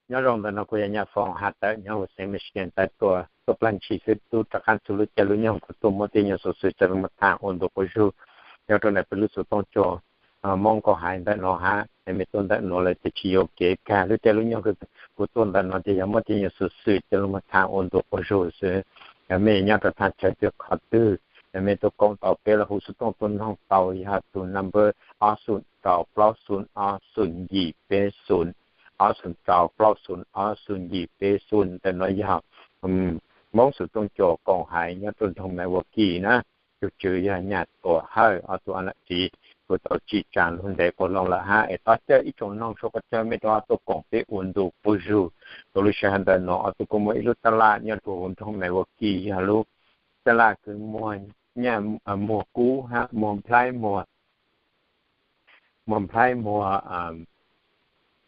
Nyob zoo ntawm no kuv yog Nyaj Foom has tawm nyob huv xeev Michigan tawm tuaj, tuaj plag ntshis xwb, tub rov qab txug lub caij lub nyoog kuv tuaj muab tej nyuag xov xwm coj los tham ua ntu quas zug nyob rau ntawm peb lub xov tooj cua Moob Nkauj Hais ntawm no hab. Es mej tuaj ntawm no lawm ces tsis yuam kev kag, lub caij lub nyoog kuv tuaj ntawm no ces yog muab tej nyuag xov xwm coj los tham ua ntu quas zug xwb. Yog mej nyob rau thaj chaw twg qhov twg, yog mej tuaj koob tau peb lub hauv xov tooj tuaj noog tau yog tus number ob xoom rau plaub xoom ob xoom yim peb xoom, ob xoom rau plaub xoom ob xoom yim peb xoom. Ntawm no yog Moob xov tooj cua Nkauj Hais nyob rau nroog Milwaukee na. Tus tswv yog Nyaj Tuam Hawj, ob tug a nam txiv kuj tau tsim tsaa lug ntev quas loo lawm hab. Es tab coj ib tsoom noog suav qhov chaw mej rov tuaj koom peb ua ntu quas zug. Rau lub sij hawm ntawm no ob tug kuj muaj ib lub taj laj nyob rau huv nroog Milwaukee, yog lub taj laj kws muag nyaj, muag kub hab muag nplhaib, muag nplhaib muag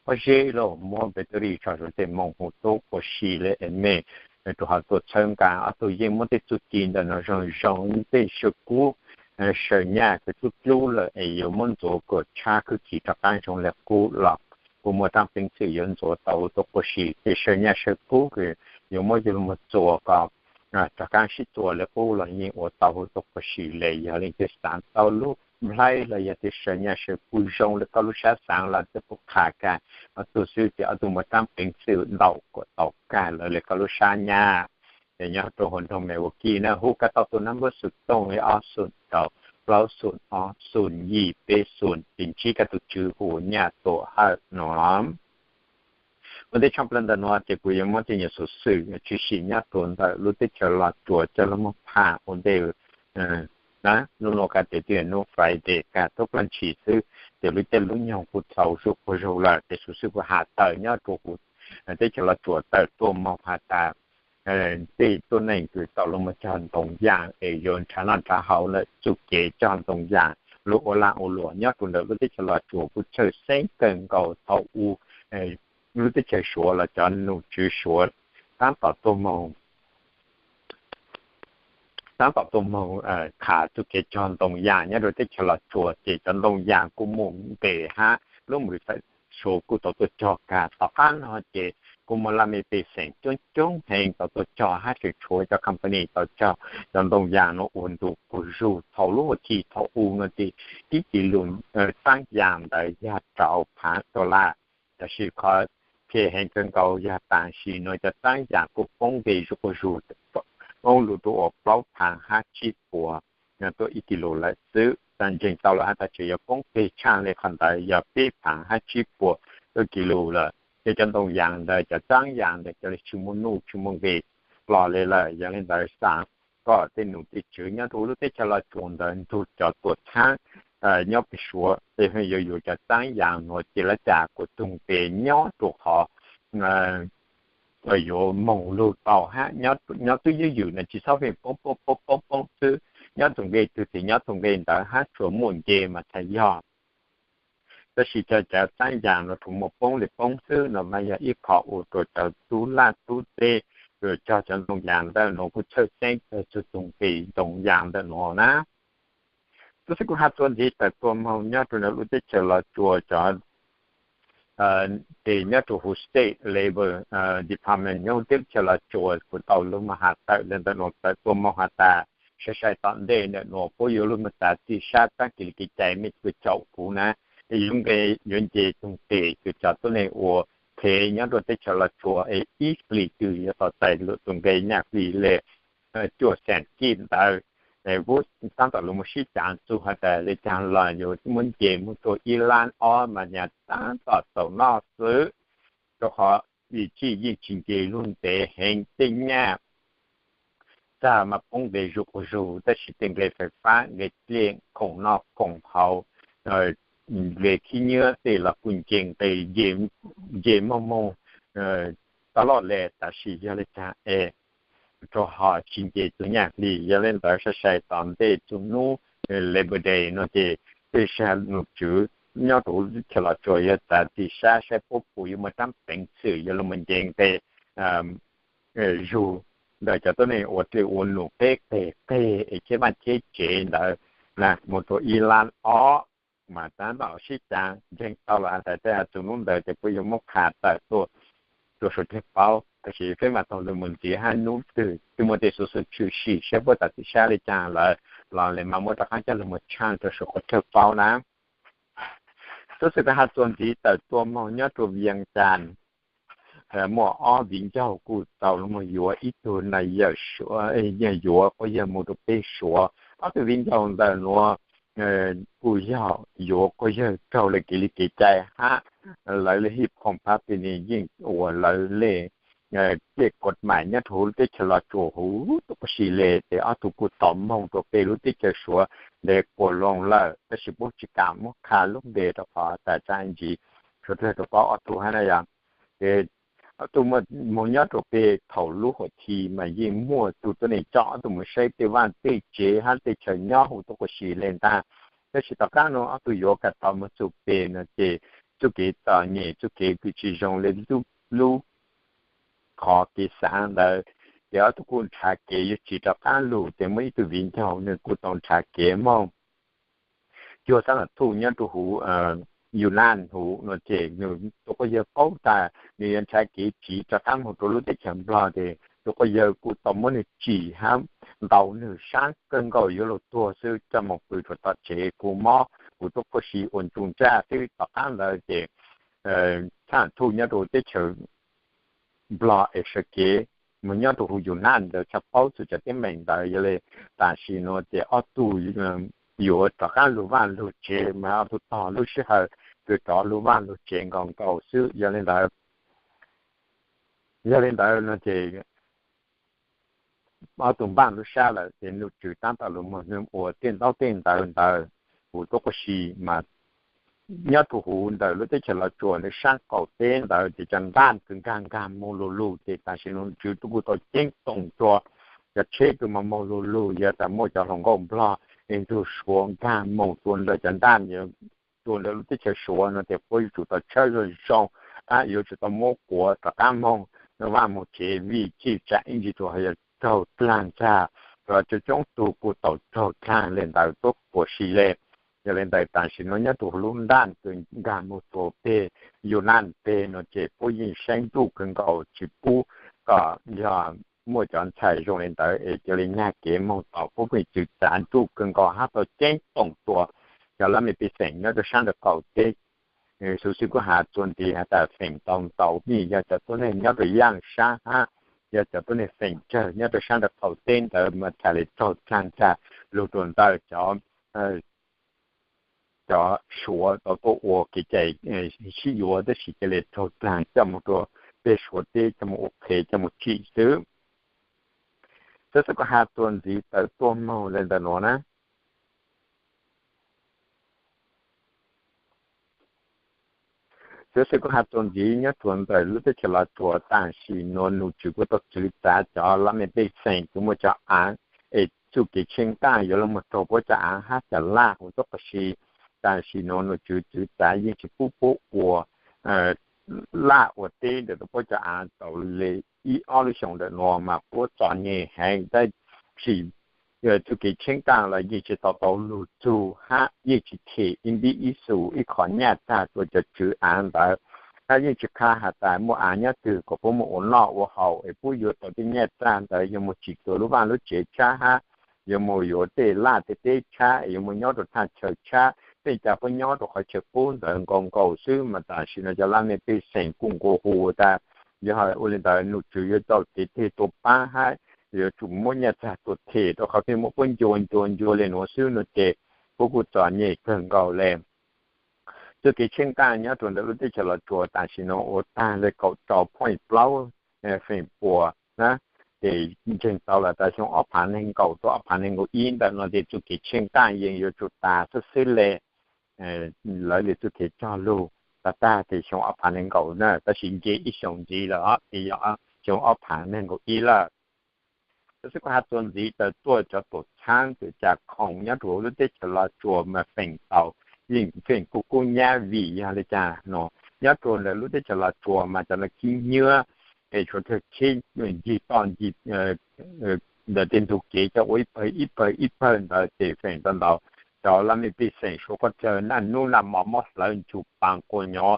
pob zeb los muab battery tso rau tej moos hu tub quas si le es mej rau qhov tuaj txhawb nqa. Ob tug yeej muab tej txuj ci ntawm no zoo zoo, tej saw kub, saw nyaj kws dlub dlub lawm es yuav muab ntxuav kom tshab khwb kis rov qaab zoo le qub los kuj muaj taab peev xwm yuav ntxuav tau huv tub quas si. Tej saw nyaj saw kub kws yuav muab yug lug moog txuas kom rov qaab sib txuas le qub los yeej ua tau huv tub quas si le. Yog leej twg xaav tau lub nplhaib los yog tej saw nyaj saw kub zoo le koj lub sab xaav los twb puab qha kag ob tug xwb ces ob tug muaj taab peev xwm ntau kom tau kag lawv le koj lub sab nyaj. Ces nyob rau huv nroog Milwaukee na hu kag tau tus number xov tooj ob xoom rau plaub xoom ob xoom yim peb xoom ces ntsib kag tus tswv hu Nyaj Tuam Hawj no. Ua ntej tshaaj plawg ntawm no ces kuv yuav muab tej nyuag xov xwm tshwm sim nyob rau ntawm lub teb chaws Los Tsuas coj lug moog tham ua ntej na. Nub nua kag ces twb yog nub Friday kag tuab plag ntshis xwb, ces lub caij lub nyoog kuj txaus zuj quas zug lawm. Ces xov xwm kuv has tawm nyob rau huv teb chaws Los Tsuas tawm tuaj moog has tas tej tuab neeg kws tau lug moog cog ntoo yaam es yuav nrhav noj nrhav haus lawm txuj kev cog ntoo yaam lug ua laag ua luam nyob rau ntawm lub teb chaws Los Tsuas kuj txhawj xeeb kawg nkaus thaum u lub teb chaws Suav los cov nom tswv Suav taab tom tuaj moog taab tom tuaj moog tham txuj kev cog ntoo yaam nyob rau teb chaws Los Tsuas ces cov ntoo yaam kuj muaj nqis hab lub mws txawm Suav kuj tau tuaj cog kag. Tom qab no ces kuj muaj laj mej pej xeem coob coob heev tau tuaj cog hab tseem tshuav cov company tau cog cov ntoo yaam no ua ntu quas zug. Thaum lub huv tib thaum u no ces ib kis lus txaab yaam ntawd yog rau phaav dollar. Tab sis qhov phem heev kawg nkaus yog tam sim no cov txaab yaam kuj poob nqi zuj quas zug, poob lug rau uas plaub phaav hab tsib puas tuaj ib kis lus lawm xwb. Txawm ntseeg tau lawm hab tab sis yuav poob peg tshaaj le qhov ntawd yog peb phaav hab tsib puas tuaj kis lus lawm. Ces cov ntoo yaam ntawd cov txaab yaam ntawd cov le tsis muaj nuj tsis muaj nqis los le lawm. Yog le ntawd xaav kom tej nom tej tswv nyob rau lub teb chaws Los Tsuas ntawd nrug cov tuam txhaab nyob peg Suav es yuav yuav cov txaab yaam nuav ces lawv ca kuas tug nqe nyob rau qhov yuav moog lug tau hab nyob twb ywj ywm no tsis txhob pheej poob poob poob poob poob xwb. Nyob tug nqe twg ces nyob tug nqe ntawd hab tsuas muaj nce mas txhais yog. Tab sis cov cov txaab yaam no tsuas muaj poob le poob xwb no mas yog ib qho ua rua cov tub laj tub teb cog cov ntoo yaam ntawm nuav kuj txhawj xeeb kawg txug tug nqe ntoo yaam ntawm nuav na. Tub xwb kuv has txuas ntxiv tawm tuaj moog nyob rau ntawm lub teb chaws Los Tsuas cov ces nyob rau huv State Labor Department nyob huv teb chaws Los Tsuas kuv tau lug moog has tawm le ntawm nuav tawm tuaj moog has tas sai sai tom ntej ntawm nuav puab yuav lug moog txav txim sab txaab kis li kev cai mej tsuas caum kuv na, yuav nqe yuav nce tug nqe kws cov tuab neeg ua phev nyob rau teb chaws Los Tsuas es ib hlis twg yuav tau txais lub tug nqe nyaj hli le cuaj xees kib ntawd. Kuv taab tom lug moog sib caav txug has tas le caag los yuav muab nce moog rua ib lab ob mas nyag taab tom txaus noj xwb, rua qhov vim txij yeej tsis nce lug ntev heev tej nyaj txag mas poob nqe zuj quas zug tab sis tej nqe fais fab nqe dlej khoom noj khoom haus nqe khib nyiab tej los kuj nce nqe nce moog moog tau loj le. Tab sis yog le caag es rua qhov tsis nce txug nyaj hli yog le ntawd sai sai tom ntej txug nub Labor Day no ces tej sab nom tswv nyob rau huv teb chaws Los Tsuas yuav txav txim sab saib puab puas yuav muaj taab peev xwm yuav lug moog nce nqe zug ntawm cov tuab neeg ua dlej ua num qeb qeg qeg es cheb vaaj cheb tsev ntawd na moog rua ib lab ob mas taab tom sib caav ntseeg tau lug has tas tej txug nub ntawd ces puab yuav muab qha tawm tuaj rau suav dlawg paub, tab sis peb mam taug lug mus ntxiv hab hnub twg twb muaj tej xuv xwm tshwm sim saib puab txav txim sab le caag lawm los le mam muab rov qaab coj lug mus tshaj rau suav dlawg paub na. Xuv xwm kuv has txuas ntxiv tawm tuaj moog nyob rua Vias Cas, muaj ob viv ncaug kuj tau lug moog yuav ib tug na yawm suav, yuav quas yawg mus rua peb suav. Ob tug viv ncaug ntawm nuav kuj yog yuav quas yawg raug le kev li kev cai hab lawv le hib khoom pab pes ne yeej ua lawv le tej kod mais nyob rua huv lub teb chaws Los Tsuas huv tuab quas si le, ces ob tug kuj tau moog rua peb lub teb chaws suav le quas loo lawm, tab sis puab tsi kam muab qha lub npe rua qhov tas tsab ntsis, suav dlawg rua paub ob tug hab na yog. Ces ob tug moog nyob rua peb thaum lub huam thi mas yeej muaj tug tuab neeg coj ob tug mus saib tej vaaj tej tsev hab tej chaw nyob huv tuab quas si le ntag. Tab sis tom qaab nuav ob tug yuav kam tau moog txug peb no ces txuj kev txom nyem txuj kev kws tsi zoo le lub qhov kev xaav ntawd, ces ob tug kuj nrhav kev yuav tsiv rov qaab lug, ces muaj ib tug viv ncaug nwg kuj tau nrhav kev moog cuag xab nam thuj nyob rua huv Yunam huv no ces nwg tus quas yawg paub tas nwg yuav nrhav kev tsiv rov qaab moog rua lub teb chaws Nplog, ces tus quas yawg kuj tau muab nwg tsim hab ntaus nwg sab kawg nkaus yuav luag tuag xwb, coj moog pw rua tom tsev kua mob huv tuab quas si ua ntsuj ntsaj xwb. Tom qaab ntawd ces xab nam thuj nyob rua teb chaws Nplog es sawv kev moog nyob rua huv Yunam ntawd tshaj paub txug cov teeb meem ntawd. Yog le tam sim nuav ces ob tug yuav rov qaab lug vaaj lug tsev mas ob tug tog lub sij hawm kws rov lug vaaj lug tsev nkaus nkaus xwb. Yog le ntawd, yog le ntawd no ces ob tug npaaj lub sab lawm ces nom tswv taab tom lug moog nwg ua tej ntaub tej ntawv ntawd huv tuab quas si mas nyob rua huv ntawm lub teb chaws Los Tsuas ntawd sab qaum teb ntawd ces cov ntaj kws nkaag nkaag moog lug lug ces tam sim nom tswv tub kuj tau ceeb toom rua cov tsheb kws moog moog lug lug, yog tas muaj cov hluas nkauj Nplog es ntug Suav nkaag moog rua ntawm cov ntaj, rua ntawm lub teb chaws Suav no ces puab yuav tsum tau tshawb zoo zoo, yuav tsum tau muab quav rov qaab moog vaaj moog tsev vim txij tsaam ib ntsis rua yog raug dlaag ntag, cov coob coob tug kuj tau raug dlaag le ntawd tuab quas si le. Yog le ntawd tam sim no nyob rua huv lub ntaj kws nkaag moog rua peg Yunam peg no ces puab yeej saib ntuj kawg nkaus tsi pub kom yog muaj cov ntxhais zoo le ntawd es ca le nyag kev moog tom puab pheej txwv txav ntuj kawg nkaus hab tau ceeb toom rua cov lab mej pej xeem nyob rua sab ntawm qaum teb. Xuv xwm kuj has txuas ntxiv has tas feem tau ntau vim yog cov tuab neeg nyob rua yaaj sab hab yog cov tuab neeg feem tsawg nyob rua sab ntawm qaum teb ntawd mas txhais le raug dlaag ntag lug rua ntawm cov cov Suav tau tuaj ua kev cai sib yuav tab sis ca le raug dlaag coj moog rua peg Suav teb coj moog ua qhev coj moog tsim xwb. Xuv xwm kuv has txuas ntxiv tawm tuaj moog le ntawm nuav na. Xuv xwm kuv has txuas ntxiv nyob rua ntawm lub teb chaws Los Tsuas tam sim nuav nom tswv kuj tau txwv txav cov lab mej pej xeem kws muaj cov aav es txuj kev tsheej nqaj yuav lug moog raug puab cov aav hab cov laj huv tuab quas si. Tam sim nuav nom tswv txwv txav yeej tsi pub puab ua laj ua teb ntawm puab cov aav tau le ib ob lub xyoo ntawm nuav mas puab txom nyem heev tab sis txuj kev tsheej nqaj los yeej tsi tau tau lug txug hab yeej tsi them ib npib ib xus ib qho nyaj txag rua cov tswv aav ntawd, hab yeej tsi qha has tas muaj aav nyob twg kom puab muaj ua noj ua haus es puab yuav tau tej nyaj txag ntawd yuav moog tsim rua lub vaaj lub tsev tshab hab yuav moog yuav tej laj tej teb tshab es yuav moog nyob rua thaj chaw tshab, tej ca puab nyob rua qhov chaw qub ntawd nkaus nkaus xwb mas tam sim no cov laj mej pej xeem kuj nqua hu tas yog ua le ntawd nom tswv yuav tau kev teg tua paab hab yuav tsum muab nyaj txag tua them rua qhov pheej muab puab ncua ncua ncua le nuav xwb no ces puab kuj txom nyem kawg nkaus le. Txuj kev tsheej nqaj nyob rua ntawm lub teb chaws Los Tsuas tam sim nuav ua taag le kaum rau point plaub feem pua na, ces ntseeg tau lawm tas xyoo ob phav neeg nkaum rua ob phav neeg nkaum ib ntawm no ces txuj kev tsheej nqaj yeej yuav tsum tas xwb xwb le. Lawv le txuj kev cog lug tag tag ces xyoo ob phav neeg nkaum na, tab sis nce ib xyoos ntxiv lawm os, ces yog xyoo ob phav neeg nkaum ib lawm. Tab sis kuv has txuas ntxiv tawm tuaj cov tuam txhaab txwm ca khoom nyob rua huv lub teb chaws Los Tsuas mas feem tau yeej feem kub kub nyab vim yog le caag no, nyob rua ntawm lub teb chaws Los Tsuas mas cov no khib nyiab es tshuav kawg khib ncig toj ncig ntawm tej ntug kev coj ua ib pawg ib pawg ib pawg ntawd ces feem tau ntau cov laj mej pej xeem suav qhov chaw naj nub naj mo mob hlawv ntsug paas quas nyov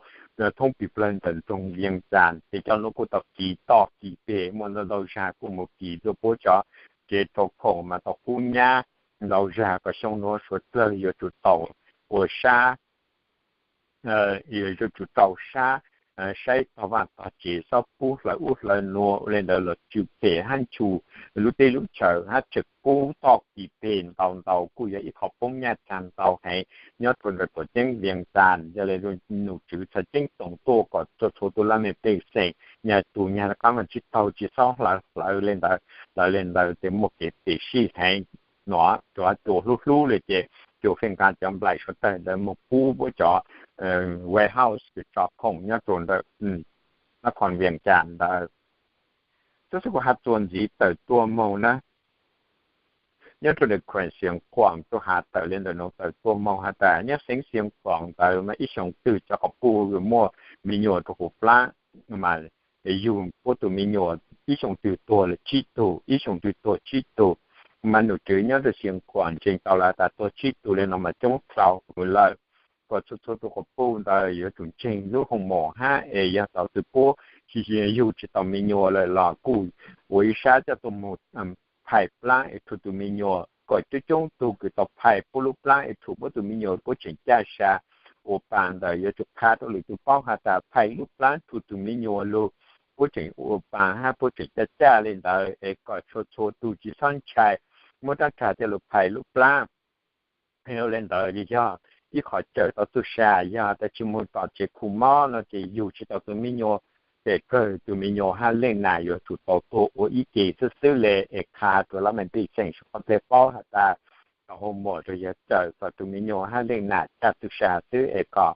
thoob plig plawg ntawm nroog Vias Cas ces cov nuav kuj tau kis toj kis peg muaj ntau ntau zag kuj mus kis tuaj puab cov kev rau khoom mas tau kub nyab ntau zag kom xyoo nuav suav dlawg yuav tsum tau ua sab yuav tsum rau sab saib tog vaaj tog tsev xob pub hlawv ub hlawv nuav ua le ntawd los tsw phem hab ntsug lub teb lub chaw hab tsawg kub toj kis peg ntau ntau kuj yog ib qho poob nyaj tsaag ntau heev nyob rua ntawm tuam ceeb Vias Cas. Yog le num tswv txhad ceeb toom tuaj kom txhua txhua tug laj mej pej xeem nyag tug nyag qab vaaj tsib taug tsi xob hlawv hlawv le ntawd, hlawv le ntawd ces muaj kev pem sij heev. Nuav cua cua hlub hlub le ces cua fej nqaa cov nplaim suav dlawg ntawd moog pub puab cov warehouse tso khoom nyob rua ntawm nab khoos Vias Cas ntawd. Tub xwb kuv has txuas ntxiv tawm tuaj moog na, nyob rua ntawm khueem Xeev Khuam tuaj has tawm le ntawm nuav tawm tuaj moog has tas nyob xeev Xeev Khuam ntawd mas ib xyoo twg cov quas puj muaj me nyuam rua huv plab mas yug puab tug me nyuam ib xyoo twg tuag lawm tsib tug, ib xyoo twg tuag tsib tug. Mas num tswv nyob rua Xeev Khuam ntseeg tau lawm tas tuag tsib tug le no mas coob txaus lawm, kom txhua txhua tug quas puj ntawd yuav tsum ntseeg lub hoo mom hab es yog thaum twg puab yug tsi tau me nyuam lawm los kuj ua ib sab coj tuaj moog phais plab es rhu tug me nyuam kom coob coob tug kws tau phais puab lub plab es rhu puab tug me nyuam puab tseem caj sa. Ua paas ntawd yuav tsum qha rua lwm tug paub has tas phais lub plab rhu tug me nyuam lug puab tseem ua paas hab puab tseem caj caj le ntawd es kom txhua txhua tug tsi xob ntshai muab rab rag coj lug phais lub plab. Le ntawd yog ib qho cawm tau txuj sa, yog tas tsi moog tom tsev khu mob no ces yug tsi tau tug me nyuam, ces kawg tug me nyuam hab leej nam yuav tsum tau tuag ua ib ke xwb xwb le es qha rua laj mej pej xeem suav qhov txhia paub has tas tau hoo mom rua yog cawm kom tug me nyuam hab leej nam caj txuj sa xwb es kom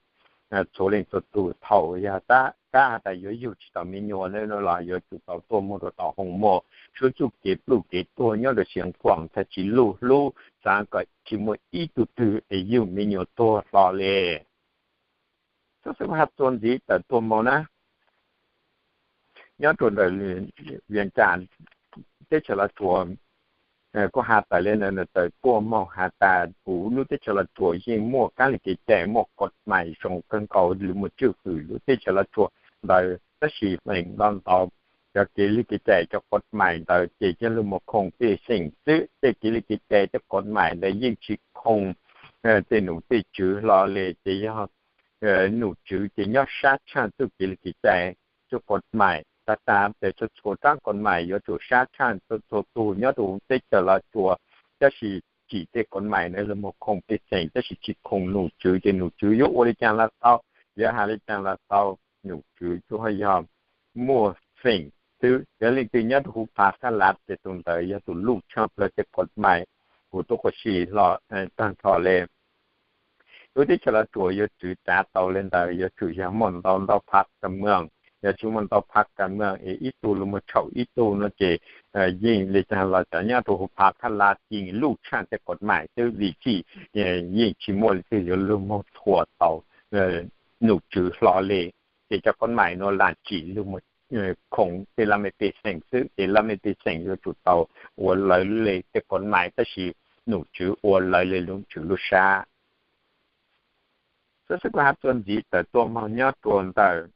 txhua leej txhua tug thaum yog tab has tas yuav yug tsi tau me nyuam le no los yuav tsum tau tuaj moog rua tom hoo mom suav txuj kev pluj kev tuag nyob rua Xeev Khuam txhad tsi luj hlub, xaav kom tsi muaj ib tug twg es yug me nyuam tuag hlo le. Tub xwb kuv has txuas ntxiv tawm tuaj moog na, nyob rua ntawm Vias Cas teb chaws Los Tsuas kuj has tawm le ntawm tawm tuaj moog has tas kuv lub teb chaws Los Tsuas yeej muaj kab li kev cai muaj kod mais zoo kawg nkaus lug moog tswj hwm lub teb chaws Los Tsuas ntawd, tab sis feem ntau ntau cov kev li kev cai cov kod mais ntawd ces yog lug moog khoom pej xeem xwb. Tej kev li kev cai cov kod mais ntawd yeej tsi khoom tej num tej tswv hlo le ces yog num tswv ces nyob sab tshaaj txuj kev li kev cai txuj kod mais tag tag tes txhua txhua rab kod mais yuav tsum sab tshaaj txhua txhua tug nyob rua teb chaws Los Tsuas, tab sis tsim tej kod mais ntawd lug moog khoom pej xeem tab sis tsi khoom num tswv ces num tswv yuav ua le caag los tau, yuav has le caag los tau, num tswv tsuas yog muaj feem xwb. Yog leej twg nyob rua huv Phav Kab Lav ces tug ntawd yog tug luj tshaaj plawg tej kod mais kuv tub quas si hlo taag nrho le. Lub teb chaws Los Tsuas yuav tswv tsav tau le ntawd yuav tsum yog muaj ntau ntau phav kas mws, yog tsi muaj ntau phav kas mws es ib tug lug moog tshaum ib tug no ces yeej le caag los cov nyob rua huv Phav Kab Lav yeej luj tshaaj tej kod mais xwb vim txhij yeej tsi muaj leej twg yuav lug moog thuam tau num tswv hlo le. Ces cov kod mais nuav lam tsim lug moog khoom tej laj mej pej xeem xwb ces laj mej pej xeem yuav tsum tau ua lawv le tej kod mais tab sis num tswv ua lawv le num tswv lub sab. Tub xwb kuv has txuas ntxiv tawm tuaj moog nyob rua ntawm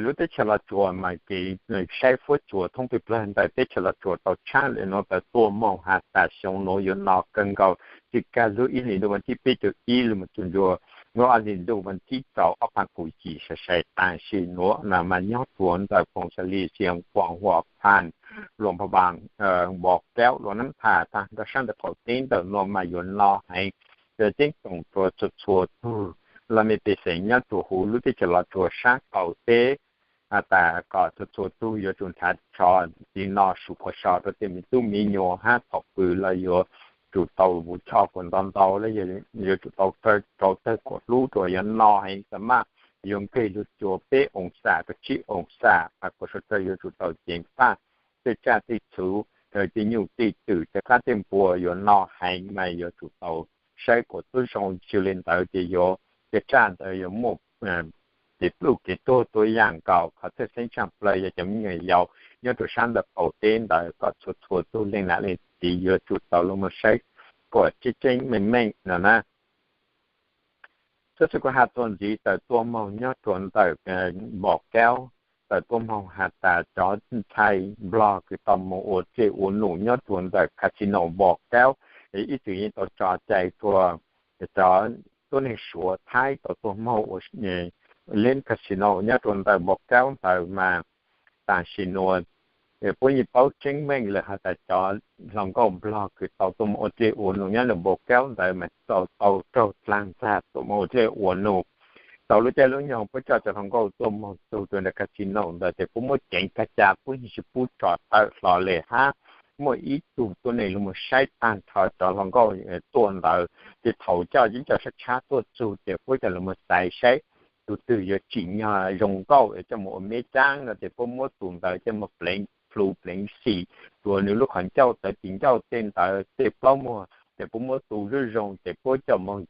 lub teb chaws Los Tsuas mas kev saib fuab tsuas thoob peg plawg ntawm teb chaws Los Tsuas tau tshaab le nuav tawm tuaj moog has tas xyoo nuav yuav no kawg nkaus, txij kag lub ib hlis ntuj vas thib peb caug ib lug moog txug ntua lub ob hlis ntuj vas thib rau ob phav kaum yim sai sai taag sim nuav na mas nyob rua ntawm Phoos Xas Lis, Xeev Khuam, Huam Phan, Luam Pha Vaas, Npos Kaub, Luam Nab Thas taag nrho sab ntawm qaum teb ntawm nuav mas yuav no heev. Yog ceeb toom rua txhua txhua tug laj mej pej xeem nyob rua huv lub teb chaws Los Tsuas sab qaum teb has tas kom txhua txhua tug yuav tsum nrhav tsho txiv no su quas so rua tej me tub me nyuam hab thaum pw los yuav tsum tau vuv choj kuas ntau ntau le, yuav tsum tau rau tawg kuas hlub rua yuav no heev, xa maj yuav nkag lug cua peb oo xam rua tsib oo xam, qhov kuas suav dlawg yuav tsum tau ceev faj tej tsaj tej txhu, tej nyuj tej twm tej qab tej npua yuav no heev mas yuav tsum tau saib kuas tub zoo. Tsi le ntawd ces yuav tej tsaj ntawd yuav muaj kev pluj kev tuag tuab yaam nkaus. Qhov txhaj xeeb tshaaj plawg yog cov me nyuam yaus nyob rua sab ntawm qaum teb ntawd kom txhua txhua tug leej nam leej txiv yuav tsum tau lug moog saib puam tseeb tseeb meej meej no na. Xov xwm kuv has txuas ntxiv tawm tuaj moog nyob rua ntawm Npau Kaub, tawm tuaj moog has tas cov ntxhais Nplog kws tau moog ua dlej ua num nyob rua ntawm casino Npau Kaub, ib txwm yeej tau tso cai rua cov tuab neeg Suav Thaib tau tuaj moog ua leb casino nyob rua ntawm Npau Kaub ntawd mas tam sim nuav puab yeej paub tseeb meej lawm has tas cov hluas nkauj Nplog kws tau tuaj moog ua dlej ua num nyob ntawm Npau Kaub ntawd mas tau raug dlaag txag tuaj moog ua dlej ua num. Tau lub caij lub nyoog puab coj cov hluas nkauj tuaj moog txug rua ntawm casino ntawd tes puab muab ceev kag ca puab yeej tsi pub tso tawm hlo le hab. Muaj ib tug tuab neeg lug moog saib taag nrho cov hluas nkauj tuaj ntawd, ces thaus coj yeeb cov sab tshab tuaj txug ces puab coj lug moog xaiv saib tug twg yuav tsim nyog zoo nkauj coj moog ua meb caab no ces puab muab tug ntawd coj moog pleev plhu pleev xim rua nwg lub qhov ncauj tawv tis ncauj tej ntawd tej plaub muag ces puab muab tu zoo zoo ces puab coj moog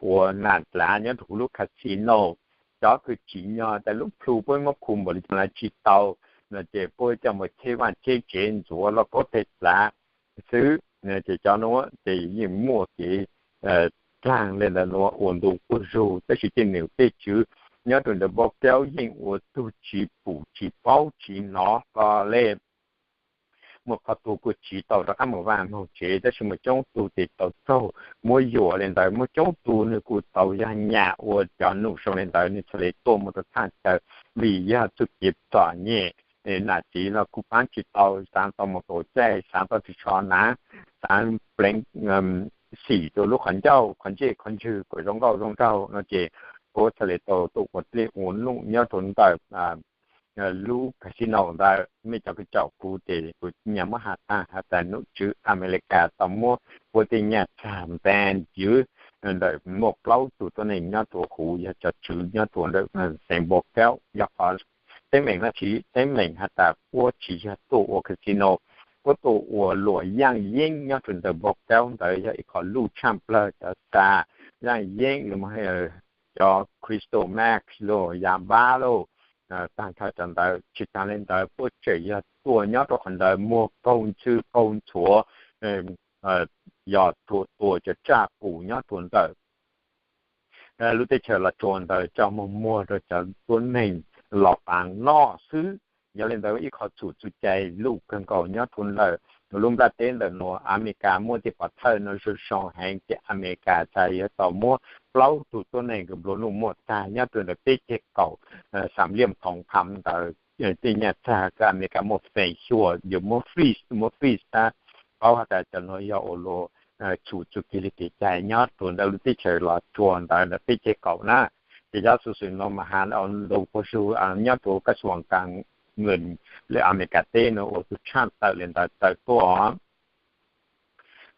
ua nam dlav nyob rua huv lub casino. Cov kws tsim nyog tas lub plhu puab muab khu npaum li cas los tsi tau no ces puab coj moog cheb vaaj cheb tsev ntxuav lauj kaub tej dlav xwb. Ces cov nuav ces yeej muaj kev dlaag le ntawd nuav ua ntu quas zug tab sis tej niam tej tswv nyob rua ntawm Npau Kaub yeej ua tug tsi pum tsi paub tsi nov hlo le. Muaj qhov tug kuj tsiv tau rov qaab moog vaaj moog tsev tab sis muaj coob tug tes tau raug muab yuam le ntawd, muaj coob tug nwg kuj tau yog nyam ua cov num zoo le ntawd nwg txhad le tuaj moog rua thaaj chaw vim yog txuj kev txom nyem. Nam txiv los kuj paab tsi tau, xaav tau moog tau caij, xaav tau tsi tsho nav, xaav pleev xim rua lub qhov ncauj qhov ntsej qhov ntswg kuas zoo nkauj zoo nraug no ces puab txhad le tau tuaj ua dlej ua num nyob rua ntawm lub casino ntawd. Mej cov kws caum kuv tes kuv nyam muab has taag has tas nom tswv Amelikas tau muab puab tej nyaj txag ntees ywv ntawm muaj plaub tug tuab neeg nyob rua huv yog cov tswv nyob rua ntawm xeev Npau Kaub, yog qhov teeb meem no tsi teeb meem has tas puab tsi yog tuaj ua casino, puab tuaj ua luam yaaj yeeb nyob rua ntawm Npau Kaub ntawd yog ib qho luj tshaaj plawg cov xa yaaj yeeb, cov crystal meth lauj, yas npab lauj, taag nrho cov ntawd. Tsi taag le ntawd puab tseem yog tuaj nyob rua qhov ntawd muag kaug ntxhw kaug ntxhuav, yog tua cov tsaj pum nyob rua ntawm lub teb chaws Los Tsuas ntawd coj moog muag rua cov tuab neeg Los Paav noj xwb. Yog le ntawd ib qho txhum txuj cai luj kawg nkaus nyob rua ntawm lub nplaj teb ntawm nuav. Amelikas muaj tej pov thawj no zoo zoo heev ces Amelikas txhad yuav tau muab plaub tug tuab neeg kws nplua nuj muaj tag nyob rua ntawm peb ceg kaum xam liam thoov tham ntawd tej nyaj txag kws Amelikas muaj feem xyuam yuav muab freeze, muab freeze tab, paub has tas cov nuav yog ua luam txhum txuj kev li kev cai nyob rua ntawm lub teb chaws Los Tsuas ntawd ntawm peb ceg kaum na. Ces cov xuv xwm nuav mas has ua ntu quas zug nyob rua kab xuam kas ngwm le Amelikas teb nuav ua tug tshaaj tawm le ntawd tawm tuaj.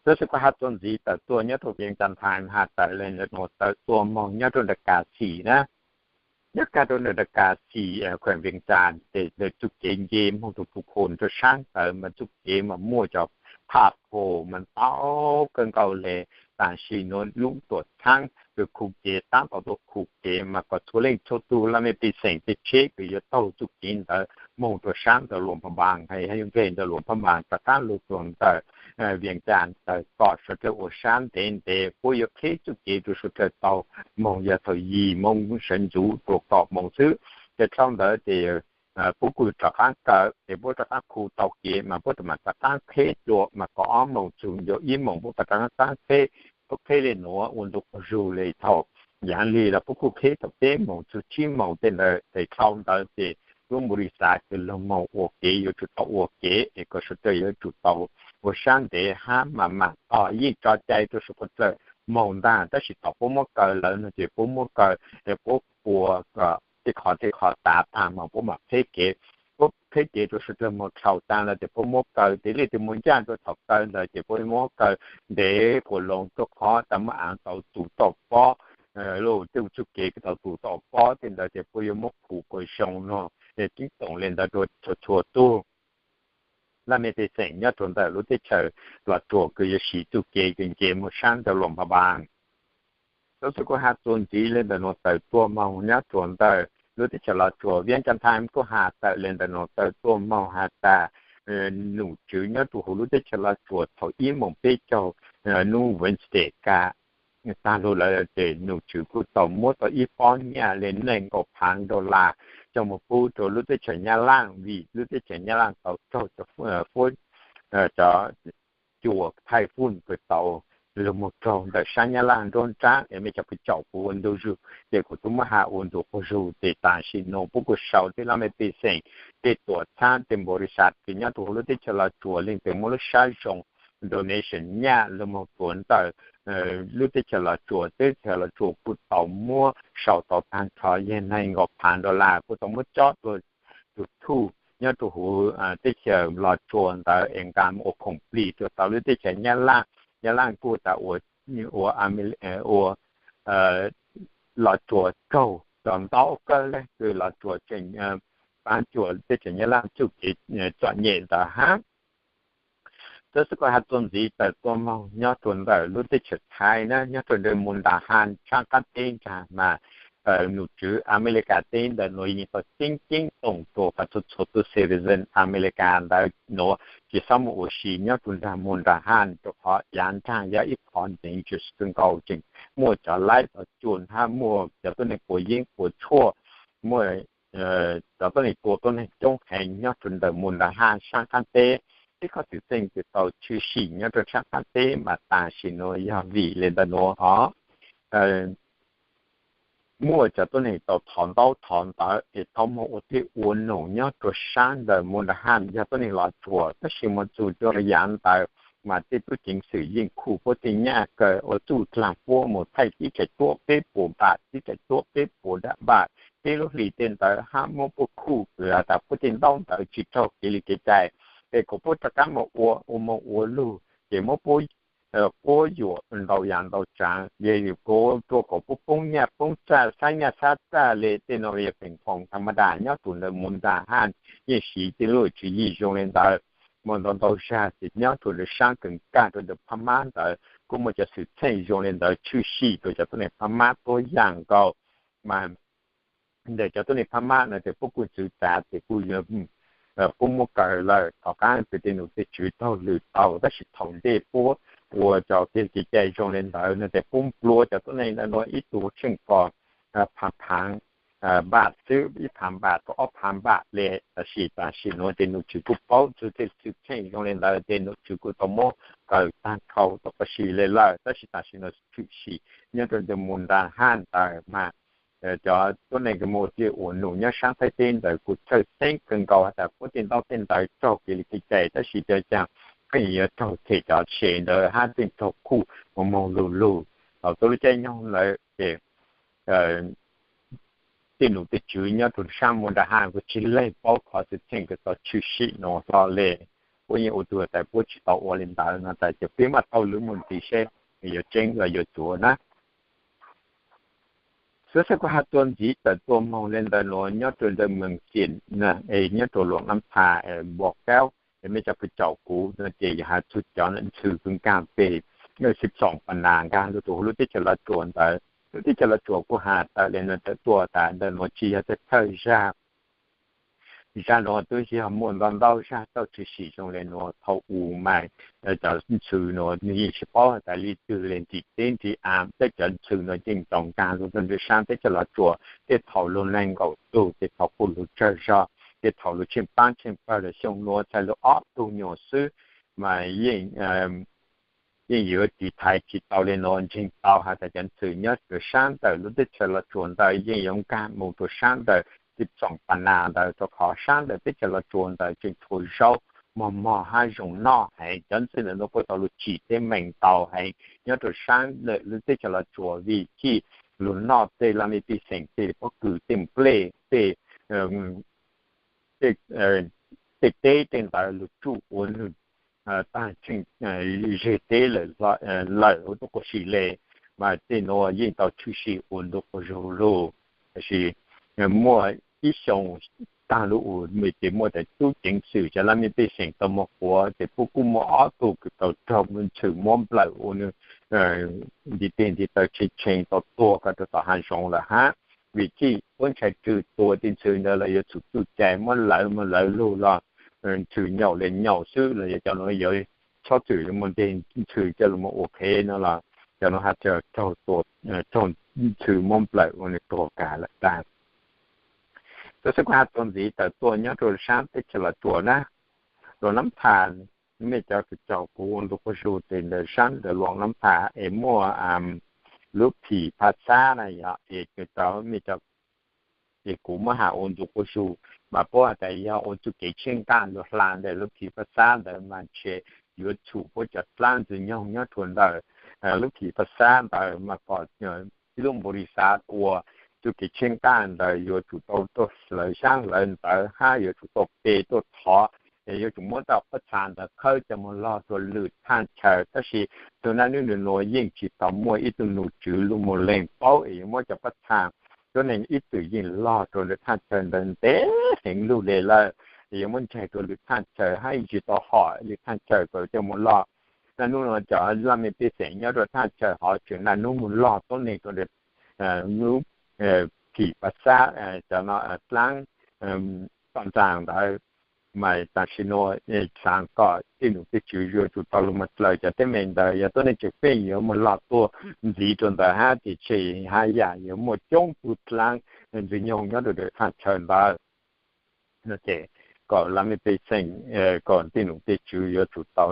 Xov xwm kuv has txuas ntxiv tawm tuaj nyob rua Vias Cas Times has tawm le ntawm nuav tawm tuaj moog nyob rua ntawm Kas Xim na. Nyob kag rua ntawm Kas Xim khueem Vias Cas ces ntawm txuj kev nce moog rua Phu Khum rua saab ntawd mas txuj kev mas muaj cov phaj phu mas ntau kawg nkaus le. Tam sim nuav lub tuam txhaab kws khu kev taab tom tuaj khu kev mas kom txhua leej txhua tug laj mej pej xeem tej tsheb kws yuav taug txuj kev ntawd moog rua saab ntawm Luas Phaj Npaas, hab yog nkeeg ntawm Luas Phaj Npaas rov qaab lug rua ntawm Vias Cas ntawd kom suav dlawg ua saab ntev ntev, puab yuav qheb txuj kev rua suav dlawg tau moog yog thaum yim moos sawv ntxuv rua kaum moos xwb. Ces dhau ntawd ces puab kuj rov qaab kaw ces puab rov qaab khu tau kev mas puab mam rov qaab qheb dlua mas kaum ob moos txug ncaus ib moos puab rov qaab qheb. Puab qheb le nuav ua ntu quas zug le thaum yaav lig los puab kuj qheb thaum peb moos txug tsib moos tej ntawd. Ces dhau ntawd ces lub npu li xav kws lug moog ua kev yuav tsum tau ua kev es kom suav dlawg yuav tsum tau ua saab ntev hab mam mam tog yeej tso cai rua suav dlawg moog ntag. Tab sis thaum puab muab kaw lawm no ces puab muab kaw es puab ua tej qhov tej qhov tav taag mas puab mam qheb kev. Puab qheb kev rua suav dlawg moog dhau taag lawm ces puab muab kaw, tes leej twg moog ncaaj rua thaum kaw ntawd ces puab muab kaw ntev quas loo rua qhov tas muaj aav tau tu toj pob, lub tej txuj kev kws tau tu toj pob tej ntawd ces puab yuav muab khu kuas zoo no, es tib toom le ntawd rua txhua txhua tug laj mej pej xeem nyob rua ntawm lub teb chaws Los Tsuas kws yuav siv txuj kev kws nce moog saab ntawm Luas Phaj Npaas. Xov xwm kuv has txuas ntxiv le ntawm nuav tawm tuaj moog nyob rua ntawm lub teb chaws Los Tsuas, Vias Cas Times kuj has tawm le ntawm nuav tawm tuaj moog has tas num tswv nyob rau hauv lub teb chaws Los Tsuas thaum ib moos peb caug hnub Wednesday ka tag lug lawm ces num tswv kuj tau muab tau ib pob nyiaj le nees nkaum phav dollar coj mus pub rau lub teb chaws Nyab Laj vim lub teb chaws Nyab Laj tau raug cov fuab, cov cua thaij fun kws tau lug moog raug ntawm sab Nyab Laj nruab nrab es mej cov phooj ywg kuv ua ntu zug ces kuv tub muab has ua ntu quas zug ces tam sim nuav puab kuj sau tej laj mej pej xeem, tej tuam txhab tej npau ris xav kws nyob rau hauv lub teb chaws Los Tsuas leej twg muaj lub sab zoo donation nyiaj lug moog tuav ntawm lub teb chaws Los Tsuas, teb chaws Los Tsuas kuj tau muab sau tau tag nrho yog nees nkaum phav dollar kuj tau muab cob rua tug thuj nyob rau huv teb chaws Los Tsuas ntawd es nqa mus ua khoom plig rua tau lub teb chaws Nyab Laj. Nyab Laj kuj tas ua, ua Los Tsuas raug cov ntaub kawg le kws Los Tsuas tseem pab cuam teb chaws Nyab Laj txuj kev txom nyem ntawd hab. Xwb xwb kuj has txuas ntxiv tawm tuaj moog nyob rua ntawm lub teb chaws Thaib na, nyob rua ntawm Mundahaj sab qab teb nrag mas num tswv Amelikas teb ntawm nuav yeej tau ceeb ceeb toom rua qhov txhua txhua tug citizen Amelikas ntawd nuav tsis xob muaj ua si nyob rua nrag Mundahaj rua qhov yav nrag yog ib qhov dangerous kawg nkaus tseem muaj cov laib tau cuam hab muaj cov tuab neeg quas yeeb quas tshuaj, muaj cov tuab neeg tua tuab neeg coob heev nyob rua ntawm Mundahaj sab qab teb. Ib qhov xwm txheej kws tau tshwm sim nyob rua sab qab teb mas tam sim nuav yog vim le ntawm nuav hov muaj cov tuab neeg tau thov ntaub thov ntawv es tau moog ua tej ua num nyob rua sab ntawm Mundahaj yog tuab neeg Los Tsuas, tab sis moog txug rua yav ntawd mas tej tub ceev xwm yeej khuj puab tej nyaj kawg ua txuj dlaag puab moog thaij tib tsaim tuab peb puas npam, tib tsaim tuab peb puas dab npam, peb lub hlis tej ntawd hab muab puab khuj kws has tas puab tej ntaub ntawv tsis raug kev li kev cai, es kom puab rov qab moog ua, ua moog ua lug ces muab puab quab yuam ntau yam ntau tsaav, yog yuav rua kom puab poob nyaj poob txaj, xab nyaj xab txaj le tej no yog feem foom tha ma das nyob rua ntawm Mundahaj yeej siv tej lub tswv yim zoo le ntawd. Muaj ntau ntau zag ces nyob rua ntawm sab kawg kaj rua ntawm Phab Mab ntawd kuj muaj cov xwm txheej zoo le ntawd tshwm sim rua cov tuab neeg Phab Mab tuab yaam nkaus. Mas ntawm cov tuab neeg Phab Mab no ces puab kuj txwv txav ces kuj puab muab kaw lawm, tom qab kws tej num tej tswv taug lwm tau, tab sis thaum ntej puab ua cov kev cai zoo le ntawd no ces puab nplua cov tuab neeg ntawd nuav ib tug tsheej ko phav phaav npam xwb, ib phav npam rua ob phav npam le, tab sis tam sim nuav ces num tswv kuj paub txug tej xwm txheej zoo le ntawd ces num tswv kuj tau muab kaw tag nrho tau pab si le lawm, tab sis tam sim nuav tshwm sim nyob rua ntawm Mundahaj ntawd mas cov tuab neeg kws muaj ua tej ua num nyob sab Thaib teb ntawd kuj txhawj xeeb kawg nkaus has tas puab tej ntaub tej ntawv raug kev li kev cai, tab sis cov caag pheej yuav raug them cov se ntawd hab pheej raug khuj moog moog lug lug. Thaum tuab lub caij nyoog ntawd ces tej num tej tswv nyob rua sab Mundahaj kuj tsis leeg paub qhov xwm txheej kws tau tshwm sim nuav hlo le. Puab yeej ua tug has tas puab tsis tau ua le ntawd no tas ces peb mam taug lwm mus ntxiv seb yuav tseeb los yuav tuav na. Xwb xwb kuj has tuaj ntxiv tawm tuaj moog le ntawm nuav nyob rua ntawm Mees Xiam, nyob rua Luam Nab Tha, Npom Kaub, mej cov phooj ywg kuv no ces yog has txug cov ntxhw kws nkaag peg xib xoom pas nas nkaag lug rua huv lub teb chaws Los Tsuas ntawd. Lub teb chaws Los Tsuas kuj has tawm le nuav tawm tuaj tas ntawm nuav tsis yog thawj thawj zag. Zag nuav twb yog muaj ntau ntau zag tau tshwm sim zoo le nuav thaum u mas cov ntxhw nuav nwg yeej tsis paub has tas le twg le ntsim teb ntsim av, tej cov ntxhw nuav yeej tau nkaag lug rua ntawm sab teb chaws Los Tsuas tej thaum lug nees nkaum tug, tej thaum kuj lug tsawg zog, tej thaum lug tsheej paab tsheej pawg lug xyoo nuav txhais lug ob tug nyuas xwb mas yeej yeej yuav tiv thaiv tsis tau le nuav. Ntseeg tau has tas cov ntxhw nyob rua sab ntawm lub teb chaws Los Tsuas ntawd yeej yuav nkaag mus rua sab ntawm xib xoom pas nas ntawd rua qhov sab ntawm teb chaws Los Tsuas ntawd tseem tshuav zaub mog mog hab zoo noj heev. Cov ntxhw ntawd nuav kuj tau lug tsim teeb meem ntau heev nyob rua sab ntawm lub teb chaws Los Tsuas vim chij lug noj tej laj mej pej xeem tej pob kws tej nplej tej tej teb tej ntawd lug tsuj ua nwg taag tsheej zeg teb lawm ua ntu quas si le, mas tej nuav yeej tau tshwm sim ua ntu quas zug lug. Tab sis muaj ib xyoo taag lug u ces muaj tas tub ceev xwm cov laj mej pej xeem tau moog quav ces puab kuj muaj ob tug kws tau raug ntxhw muab nplawm ua nwg ntiv tes ntiv taw tshee tshee tau tuag kag rua tom haav zoov lawm hab. Vim chij puab ntshai tsw tua tej ntxhw ntawd los yuav txhum txuj cai muab lawv moog lawv lug los ntxhw nyaum li nyaum xwb los yog cov nuav yuav txhob txwm yuav muaj nteg ntxhw coj los ua qhev no los cov nuav has tas raug ntxhw muab nplawm ua nwg tuag kag lawm tag. Xov xwm kuv has txuas ntxiv tawm tuaj nyob rua saab teb chaws Los Tsuas na, Luam Nab Thas, mej cov kws caum kuv ua ntu quas zug tes ntawm saab ntawm Luam Nab Thas es muaj lub phim phaj xab na yog es tau mej cov es kuv muab has ua ntu quas zug mas puab has tas yog ua txuj kev tsheej nqaj lug hla ntawm lub phim phaj xab ntawd mas ntshe yuav txhum puab cov dlaab ntxwg nyoog nyob rua ntawm lub phim phaj xab ntawd mas kom ib lub npaum li xav ua txuj kev tsheej nqaj ntawd yuav tsum tau tuaj hlawv xyaab hlawv ntawv hab yuav tsum tau pe tuaj thov, yuav tsum muab tau paj txha ntawd khawb coj moog log rua lwm thaj chaw. Tab sis tug naj nub nua yeej tsis tau muaj ib tug num tswv lug moog leeg paub es yuav muab cov paj txha tuab neeg ib txwm yeej log rua lwm thaj chaw ntawd ntev heev lug le lawm, yuav muab ntsaig rua lwm thaj chaw hab yeej tsis tau hom lwm thaj chaw kom coj moog log. Naj nub nua cov laj mej pej xeem nyob rua thaj chaw hov tseem naj nub moog log tuab neeg rua lub phim phaj xab cov dlaab toj ntxaag ntawd mas tam sim nua xaav kom tej num tej tswv yuav tsum tau lug moog dlaws cov teeb meem ntawd. Yog tuab neeg tseem pheej yuav moog log tuaj ntxiv rua ntawd hab ces tshe hab yam yuav muaj coob tug dlaab ntxwg nyoog nyob rua thaj chaw ntawd. Ces kom laj mej pej xeem, kom tej num tej tswv yuav tsum tau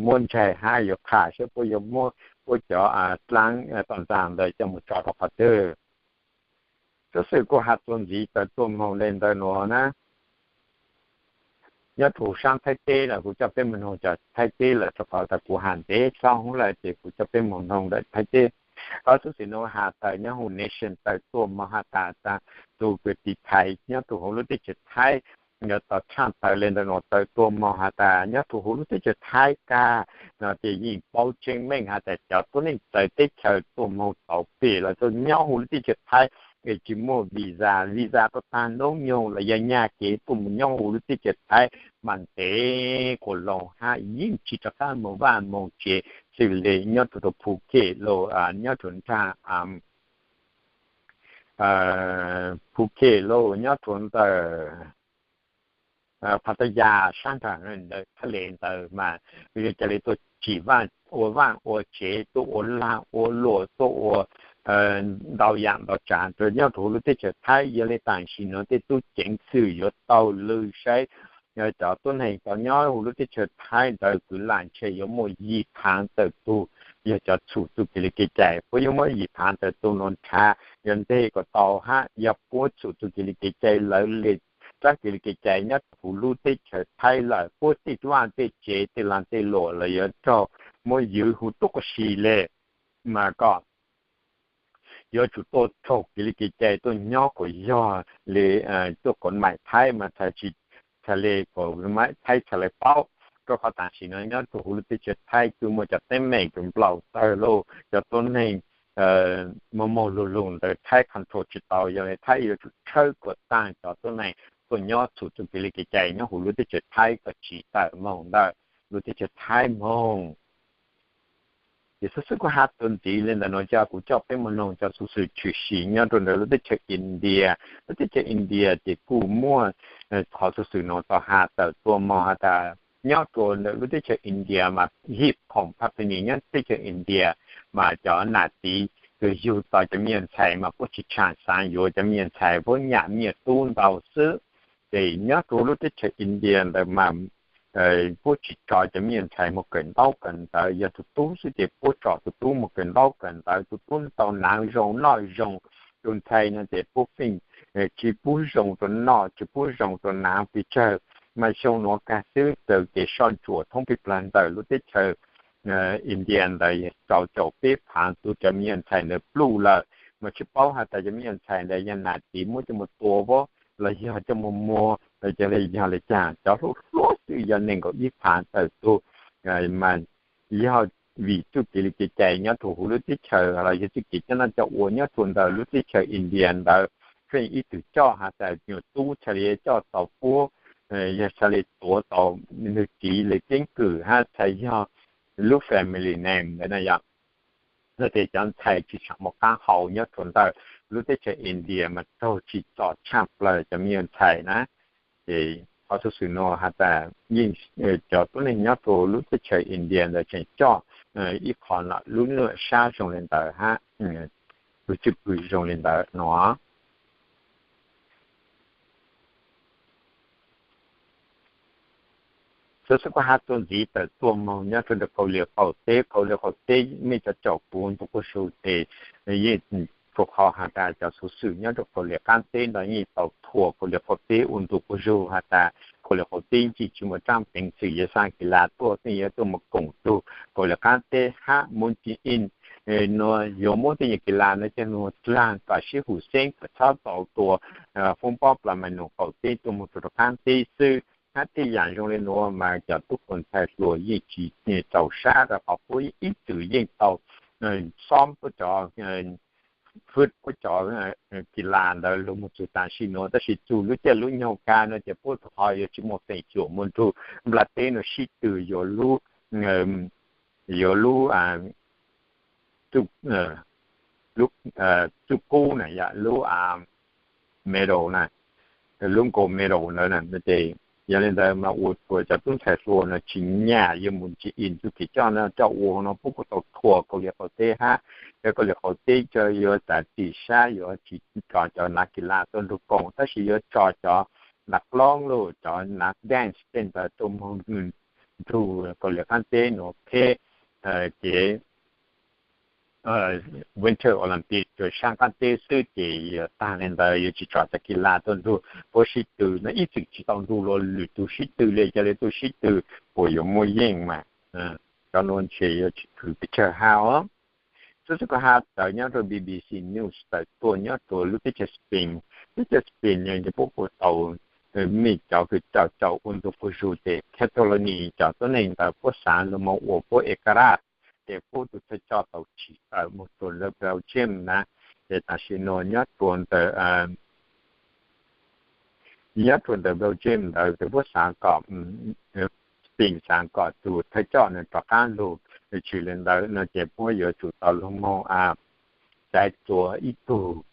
muab ntsaig hab yuav qha saib puab yuav muab puab cov dlaab toj ntxaag ntawd coj moog tso rua qhov twg. Xov xwm kuv has txuas ntxiv tawm tuaj moog le ntawm nuav na, nyob rua saab Thaib teb lawm, kuv coj peb moog noog cov Thaib teb lawm rua qhov tas kuv has ntev txhob hub lawm ces kuv coj peb moog noog lawm Thaib teb. Qhov xov xwm nuav has tas nyob huv Nation tawm tuaj moog has tas tug kwv tij Thaib nyob rua huv lub teb chaws Thaib yuav tau tshaj tawm le ntawm nuav tawm tuaj moog has tas nyob rua huv lub teb chaws Thaib kag no ces yeej paub tseeb meej has tas cov tuab neeg txawv teb chaws tuaj moog tau pem los tuaj nyob huv lub teb chaws Thaib es tsis muaj visa, visa tuaj tag noob nyoog los yog nyag kev tuaj moog nyob huv lub teb chaws Thaib mas ntev quas loo hab yeej tsis rov qab moog vaj moog tsev xws le nyob rua rua Phuket los nyob rua nraag Phuket los nyob rua ntawm Pattaya sab nraag ntawd thaj le ntawd mas yog ca le tuaj tsim vaaj ua vaaj ua tsev, tuaj ua laag ua luam, tuaj ua ntau yaam ntau tsav rua nyob rua huv lub teb chaws Thaib. Yog le tam sim nuav tej tub ceev xwm yuav taug lw saib cov tuab neeg tau nyob huv lub teb chaws Thaib ntawd kwv lam ntshe yuav muaj yim phaav tawm tug yog cov txhum txuj kev li kev cai. Puab yuav muab yim phaav tawm tug nuav nrhav yog nteg kom tau hab yog puab txhum txuj kev li kev cai lawv le rab kev li kev cai nyob huv lub teb chaws Thaib lawm, puab tej vaaj tej tsev tej laag tej luam los yuav raug muab ywv huv tuab si le mas kom yuav tsum tuaj raug kev li kev cai tuaj nyob kom yog le tuaj kom maim Thaib mas txhais le kom maim Thaib txhais le paub. Rua qhov tam sim nuav nyob rua huv lub teb chaws Thaib kuj muaj cov teeb meem kws nplaum tawg lug, cov tuab neeg moog moog lug lug ntawd Thaib control tsis tau, yog le Thaib yuav tsum tshawb kuas taag cov tuab neeg tuaj nyob txhum txuj kev li kev cai nyob huv lub teb chaws Thaib kom tsim tawm moog ntawm lub teb chaws Thaib moog. Ces xov xwm kuv has txuas ntxiv le ntawm nuav coj kuv coj peb moog noog cov xov xwm tshwm sim nyob rua ntawm lub teb chaws India. Lub teb chaws India ces kuj muaj qhov xov xwm nuav tau has tawm tuaj moog has tas nyob rua ntawm lub teb chaws India mas hip hop happening nyob teb chaws India mas cov nam txiv kws yug tau cov me nyuam ntxhais mas puab tsis tsham xaav yuav cov me nyuam ntxhais, puab nyam me nyuam tub ntau xwb. Ces nyob rua lub teb chaws India ntawd mas puab tsis tso cov me nyuam ntxhais moog kawm ntaub kawm ntawv, yog tug tub xwb ces puab tso tug tub moog kawm ntaub kawm ntawv, tug tub tau hnav zoo noj zoo. Tug ntxhais no ces puab feem tsis pub zoo rua noj tsis pub zoo rua hnav pes tsawg. Mas xyoo nuav kag xwb txawm kev soj ntsuam thoob peg plag ntawm lub teb chaws India ntawd rau caum peb phaav tug cov me nyuam ntxhais ntawd pluj lawm. Mas tsis paub has tas cov me nyuam ntxhais ntawd yog nam txiv muab coj moog tua los yog coj moog muag los yog le caag. Cov hlob hlob xwb yog neeg nkaum ib phaav tawm tug mas yog vim txuj kev li kev cai nyob rua huv lub teb chaws los yog txuj kev coj noj coj ua nyob rua ntawm lub teb chaws India ntawd, feem ib tug coj has tas nyuam tub txhad le coj tau puab, yog txhad le tuav tau nwg txiv le keeb kwm hab txhad yog lub family name ntawd na yog. Yog tias cov ntxhais tsis tshua muaj qaab hau nyob rua ntawm lub teb chaws India mas raug tsim txom tshaj plawg cov me nyuam ntxhais na. Ces Qhov xov xwm no has tas yeej cov tuab neeg nyob rau lub teb chaws India ntawd tseem coj ib qho lub luam sab zoo li ntawd hab, lub cwj pwm zoo li ntawd no. Xov xwm kuj has txuas ntxiv tawm tuaj moog nyob rau ntawm Kaus Lim qaum teb. Kaus Lim qaum teb mej cov caum kuv ntu quas zug tes yeej rua qhov has tas cov xov xwm nyob rau Kaus Lim qaab teb ntawd yeej tau thuam Kaus Lim qaum teb ua ntu quas zug has tas Kaus Lim qaum teb tsi tsi muaj tsaab peev xwm yuav xa kis las tuaj, tej yuav tuaj moog koom tug Kaus Lim qaab teb hab Moon Jae-in no yuav muab tej nyuas kis las no coj moog dlaag kom sib hum xeeb kom txhob tau tua foob pob plas ma num qaum teb tuaj moog rau rau qaab teb xwb. Hab tej yaam zoo li nuav mas cov tub koom ntxhais hluas yeej tsi txaus sab rua qhov puab ib txwm yeej tau xob puab cov, fwb puab cov kis las ntawd lug moog txug tam sim nuav, tab sis txug lub caij lub nyoog kag no ces puab rua qhov yuav tsi muaj feem xyuam moog nrug nplaj teb no sib tw yuav lub, yuav lub txuj kub na, yog lub medal na, lub gold medal ntawd na. Ces yog li ntawd mas ua rua cov tub ntxhais hluas no tsi nyam yuav Moon Jae-in txuj kev coj no coj ua no puab kuj tau thuam Kaus Lim qaum teb hab, cov Kaus Lim qaum teb cov yuav txav txim sab yuav tsi tso cov nav kis las tuaj nrug koom, tab sis yuav tso cov nav loob lug cov nav dance tej ntawd tuaj moog nrug Kaus Lim qaab teb nuav pheb kev Winter Olympic rua saab qaab teb xwb ces yuav taag le ntawd yuav tsi tso cov kis las tuaj nrug puab sib tw no, ib txwm tsi tau nrug luas lwm tug sib tw le, ca le tug sib tw puas yuav muaj yeej mas. Cov nuav ntshe yuav tsi khwv pes tsawg hab os. Xov xwm kuj has tawm nyob rua B B C News tawm tuaj nyob rua lub teb chaws Spain. Teb chaws Spain no puab kuj tau mej cov kws caum caum ua ntu quas zug ces Catalonia cov tuab neeg ntawd puab xaav lug moog ua puab ekarat, ces puab tug thawj coj tau tsim tawm moog rua ntawm Belgium na. Ces tam sim nuav nyob rua ntawm nyob rua ntawm Belgium ntawd ces puab xaav kom, Spain xaav kom tug thawj coj no rov qaab lug, tsi le ntawd no ces puab yuav tsum tau lug moog xaiv txua ib tug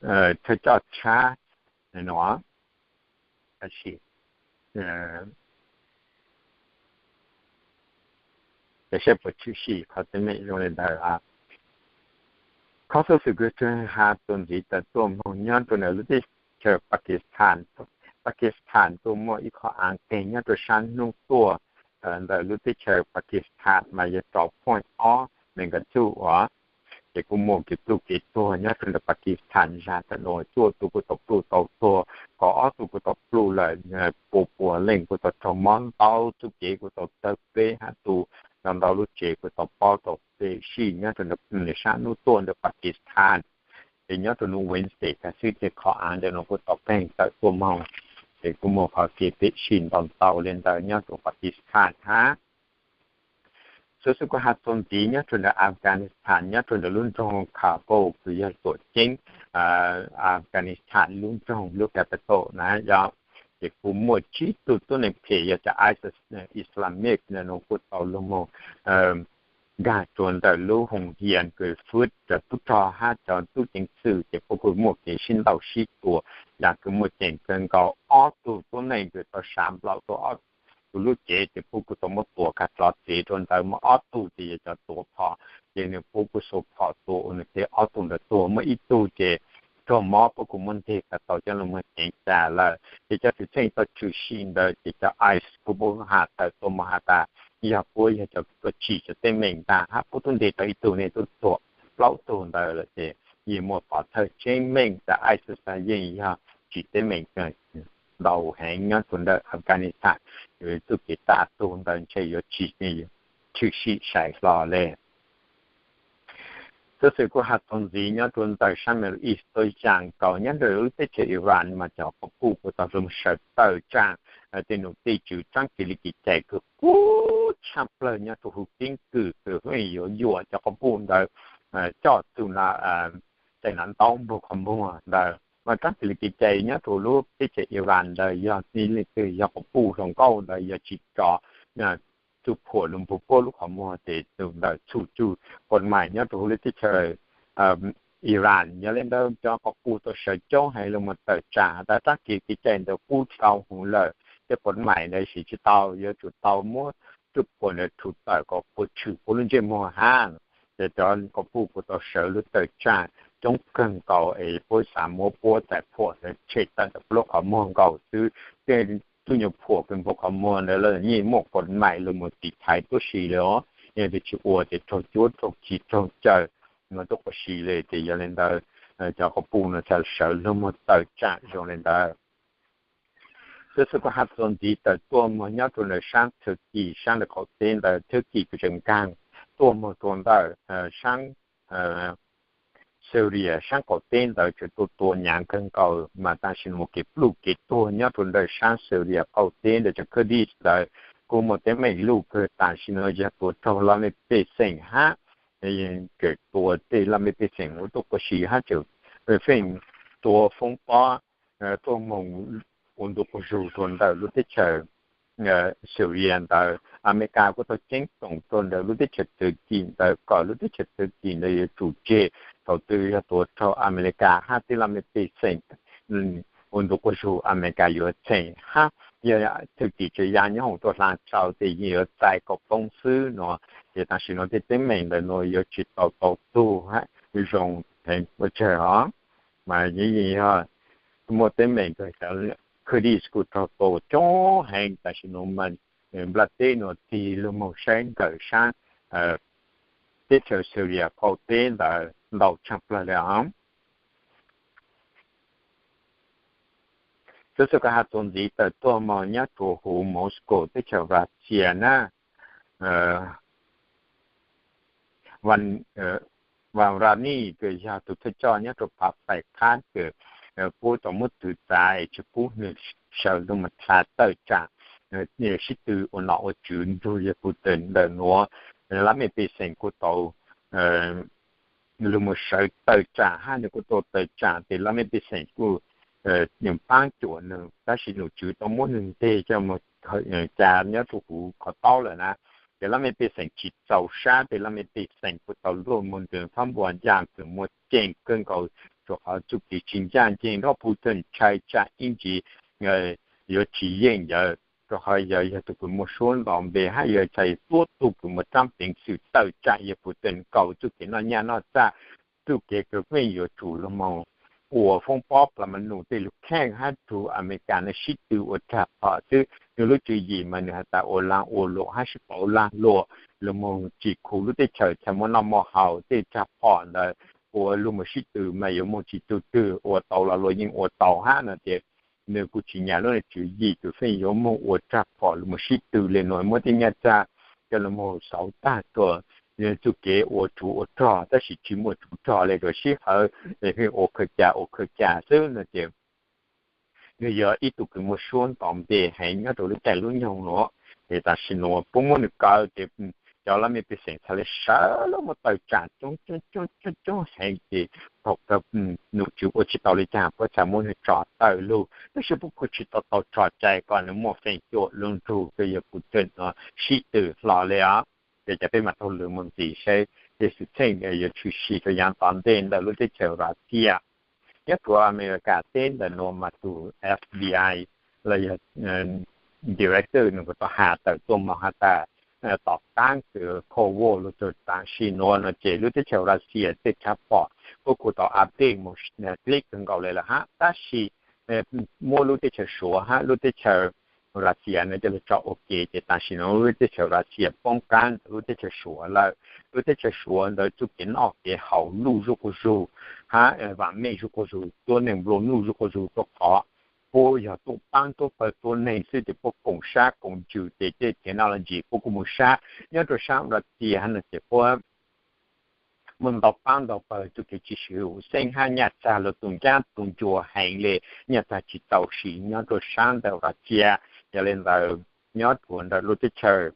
thawj coj tshab no. Tab sis saib puas tshwm sim qhov teeb meem zoo li ntawd. Qhov xov xwm kws has txuas ntxiv tawm tuaj moog nyob rua ntawm lub teb chaws Pakistan. Pakistan tuaj muaj ib qho aav qeeg nyob rua saab nub tuaj ntawm lub teb chaws Pakistan mas yog rau point ob magnitude uas, ces kuj muaj kev pluj kev tuag nyob rua ntawm Pakistan zag tawm nuav, cuaj tug kuj tau pluj tau tuag, kaum ob tug kuj tau pluj lawm, pua puas leej kuj tau raug mob, ntau txuj kev kuj tau tawg peb hab tu, ntau ntau lub tsev kuj tau pob tau peb sij nyob rua ntawm saab nub tuaj ntawm Pakistan. Ces nyob rua nub Wednesday tag xwb tej qhov aav ntawm nuav kuj tau qeeg tawm tuaj moog, ces kuj muaj qhov kev peb sij ntau ntau le ntawd nyob rua Pakistan hab. Xov xwm kuj has txuas ntxiv nyob rua ntawm Afghanistan nyob rua ntawm lub nroog Kabul kws yog tuam ceeb Afghanistan lub nroog lub capital na yog, ces kuj muaj tsib tug tuab neeg phem yog cov ISIS, Islamic ntawm nuav kuj tau lug moog nkag rua ntawm lub hoos hias kws fwb cov tub rog hab cov tub ceev xwm ces puab kuj muaj kev sib ntaus sib tua, yam kws muaj ceem kawg nkaus ob tug tuab neeg kws tau sam nplaum rua ob tug lub cev ces puab kuj tau muab tua kag rov tsev rua ntawd, muaj ob tug ces yog cov tuav phom, ces nwg puab kuj xuas phom tua ua nwg teb ob tug ntawd tuag, muaj ib tug ces raug mob puab kuj muab nteg kag tau coj lug moog ceev tas lawm. Ces cov xwm txheej tau tshwm sim ntawd ces cov ISIS kuj puab has tawm tuaj moog has tas yog puab yog cov kws tuaj tsim cov teeb meem ntag hab puab tub nteg tau ib tug ne tub tuag, plaub tug ntawd lawm ces yeej muaj pov thawj tseeb meej tas ISIS yeej yog tsim teeb meem ntau heev nyob rua ntawm Afghanistan, txuj kev tag tug ntawd ntshe yuav tsis tshwm sim sai hlo le. Xov xwm kuj has txuas ntxiv nyob rua ntawm saab Middle East tuaj zaam nkaus nyob rua lub teb chaws Iran mas cov quas puj kuj tau lug sawv tawm tsaam tej num tej tswv tsaab kev li kev cai kws kub tshaj plawg nyob rua huv keeb kwm kws yuav yuam cov quas puj ntawd coj txug na, txais na ntaub npug qhov muag ntawd. Mas tsaab kev li kev cai nyob rua lub teb chaws Iran ntawd yog leej twg yog quas puj hluas nkauj ntawd yog tsis tso txuj phuam lug npug puab lub qhov muag ces tug ntawd txhum txug quas mais nyob rua huv lub teb chaws Iran. Yog le ntawd cov quas puj tau sawv coob heev lug moog tawm tsaam has tas tsaab kev li kev cai ntawd kub tsis tau huv lawm, tej quas maim ntawd siv tsis tau, yuav tsum tau muab tej quas ntawd rhu tawm kom puas tshwm puab lub ntsej muag hab. Ces cov quas puj kuj tau sawv lub tawm tsam coob kawg nkaus es puab xav muab puab txais phuam ntawd tshem tawm ntawm puab lub qhov muag nkaus xwb. Tej tub nyuag phuam kws npuab qhov muag ntawd lawv yeej muaj quas maim los mus tiv thaiv tuab si lawm os. Yog tias tsis ua ces raug cuab raug ci raug caw, no tuab quas si li. Ces yog li ntawd, cov quas puj no txhaj sawv lub muag tawm tsam zoo li ntawd. Xov xwm kuv has txuas ntxiv tawm tuaj muag nyob rua ntawm saab Thwj Kis, saab ntawm qaum teb ntawd, Thwj Kis kuj tseem nkaag tuaj muag rua ntawm saab Syria, saab qaum teb ntawd tseem tuaj tua nyaav kawg nkaus, mas tam sim no kev pluj kev tuag nyob rua ntawm saab Syria qaum teb ntawm cov Kurdish ntawd kuj muaj teeb meem luj kawg. Tam sim no yog tuav raug laj mej pej xeem hab, tseem tua tej laj mej pej xeem ua tuab quas si hab tseem feem tua foob pob tuaj moog ua ntu quas zug rua ntawm lub teb chaws Syria ntawd. Amelikas kuj tau ceeb toom rua ntawm lub teb chaws Thwj Kis ntawd kom lub teb chaws Thwj Kis ntawd yuav tsum tseg thaum twg yog tuav raug Amelikas hab tej laj mej pej xeem ua ntu quas zug, Amelikas yuav txheem hab. Yog Thwj Kis tseem ya nyob hoom tuaj hlaa tsau tes yeej yuav txais kom poob xwb no. Ces tam sim no tej teeb meem ntawm nuav yuav tsis tau tau tug hab zoo heev ua tsawg os. Mas yeej yog muaj teeb meem kws cov Kurdish kuj raug tua coob heev. Tam sim no mas nplaj teb nuav tig lug moog saib ntawm saab teb chaws Syria qaum teb ntawd ntau tshaj plawg li os. Xov xwm kuv has txuas ntxiv tawm tuaj moog nyob rua huv Moscow teb chaws Russia na. Vam Rani kws yog tug thawj coj nyob rua phav pais qhab kws puab tau muab txwv txav es tsi pub nwg sawv lug mas txhaj tawm tsaam sib tw ua nom ua tswv nrug yawg Putin ntawm nuav, laj mej pej xeem kuj tau lug mus sawv tawm tsaam hab nwg kuj tau tawm tsaam tes laj mej pej xeem kuj paab cuam nwg, tab sis nom tswv tau muab nwg nteg coj mus ca nyob rua huv qhov taub lawm na. Ces laj mej pej xeem tsis txaus sab tes laj mej pej xeem kuj tau luaj moog ntws fab npua ncaaj kws muaj ceem kawg nkaus, rua qhov txuj kev tsis ncaaj nceeg nrog Putin ntshai tsam ib ntsis yuav tsis yeej yawg, rua qhov yawg yog tug kws muaj suab nto npe hab yawg txhais tuab tug kws muaj raab peev xwm tawm tsaam yawg Putin nkaus txuj kev noj nyaj noj txag, txuj kev kws feej yuav tsum lug moog ua foob pob plas ma nus tej lug kheej hab rug Amelikas nwg sib tw ua rag phom xwb. Nwg lub tswv yim mas nwg has tas ua laag ua luam hab sib pauv laag luam, lug moog tsim khu lub teb chaws txhad muaj noj muaj haus, tej rag phom ntawd ua lug moog sib tw mas yuav moog tsi tug twg ua tau los luag yeej ua tau hab no ces nwg kuj tsis nyam lub tswv yim kws feej yuav moog ua rag phom lug moog sib tw le nuav muab tej nyaj txag coj lug moog xauv tag rua txuj kev ua tsov ua rog, tab sis tsi muaj tsov rog le rua sib hawv, feej ua khaws ca ua khaws ca xwb no ces nwg yog ib tug kws muaj suab nto npe heev nyob rua lub caij lub nyoog nuav. Ces tam sim nuav puab muab nwg kaw ces cov laj mej pej xeem txhad le sawv lug muab tawm tsaam coob coob coob heev ces thaum kawg nom tswv ua tsis tau le caag puab txhad muab nwg tso tawm lug, tab sis puab kuj tsis tau tau tso cai kom nwg muaj feem cuam lug nrug kws yawg Putin nuav sib tw hlo le os. Ces cov peb maam taug lw moog ntxiv saib tej xwm txheej yuav tshwm sim rua yaav tom ntej ntawm lub teb chaws Russia. Nyob rua Amelikas teb ntawm nuav mas tug FBI los yog director nwg kuj tau has tawm tuaj moog has tas tom qaab kws Cold War lug txug tam sim nuav no ces lub teb chaws Russia tej rag phom puab kuj tau update moog dleb kawg nkaus le lawm hab, tab sis muab lub teb chaws Suav hab lub teb chaws Russia no coj lug tso ua ke ces tam sim nuav lub teb chaws Russia poob qaab ntawm lub teb chaws Suav lawm. Lub teb chaws Suav ntawd txuj kev noj kev haus luj zuj quas zug hab vaam meej zuj quas zug, tuab neeg nplua nuj zuj quas zug rua qhov puab yog tuab paab tuab pawg tuab neeg xwb ces puab koom sab koom ntsws ces tej technology puab kuj moog sab. Nyob rua saab Russia hab no ces puab muaj ntau paab ntau pawg txuj kev tsi swv huv xeeb hab nyaj txag lug tu ncaab tu ncua heev le, nyaj txag tsi txaus siv nyob rua saab ntawm Russia. Yog le ntawd nyob rua ntawm lub teb chaws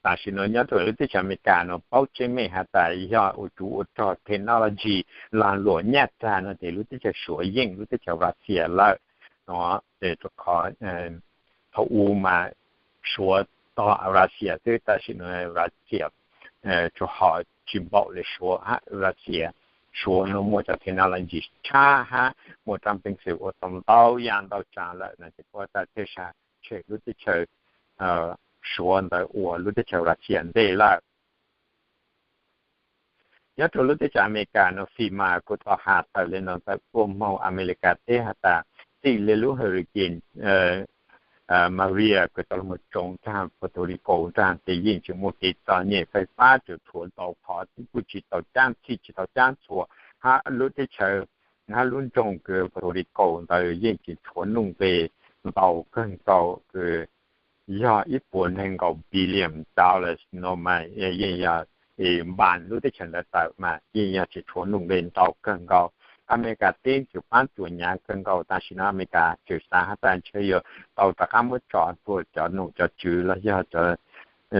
tam sim nuav nyob rua lub teb chaws Amelikas nuav paub tseeb meej has tas yog ua tsov ua rog technology laag luam nyaj txag no ces lub teb chaws Suav yeej lub teb chaws Russia lawm no. Rua qhov thaum u mas Suav tog Russia xwb, tam sim nuav Russia tsuas hom tsis npaum le Suav hab Russia Suav no muaj cov technology tshaj hab muaj rab peev xwm ua tau ntau yam ntau tsav lawm no ces kuj tau tej sab tshem lub teb chaws Suav ntawd ua lub teb chaws Russia ntej lawm. Nyob rau lub teb chaws Amelikas no FEMA kuj tau has tawm li no ntawm tuaj moog Amelikas teb has tas txij li lub hurricane Maria kws tau los tsoo nraag Puerto Rico nraag ces yeej tsis muaj kev txom nyem, fais fab tseem tshuav ntau qhov, kuj tsis tau caab txhij tsis tau caab txhua, hab lub teb chaws hab lub nroog kws Puerto Rico ntawd yeej tseem tshuav nuj nqes ntau kawg nkaus kws yog ib puas nees nkaum billion dollars no mas yeej yog npas lub teb chaws ntawd tawm mas yeej yog tseem tshuav nuj nqes ntau kawg nkaus. Amelikas teb tseem paab tsuas nyav kawg nkaus, tam sim no Amelikas tseem xav has tas ntshe yuav tau rov qaab muab tso tuaj cov nom cov tswv los yog cov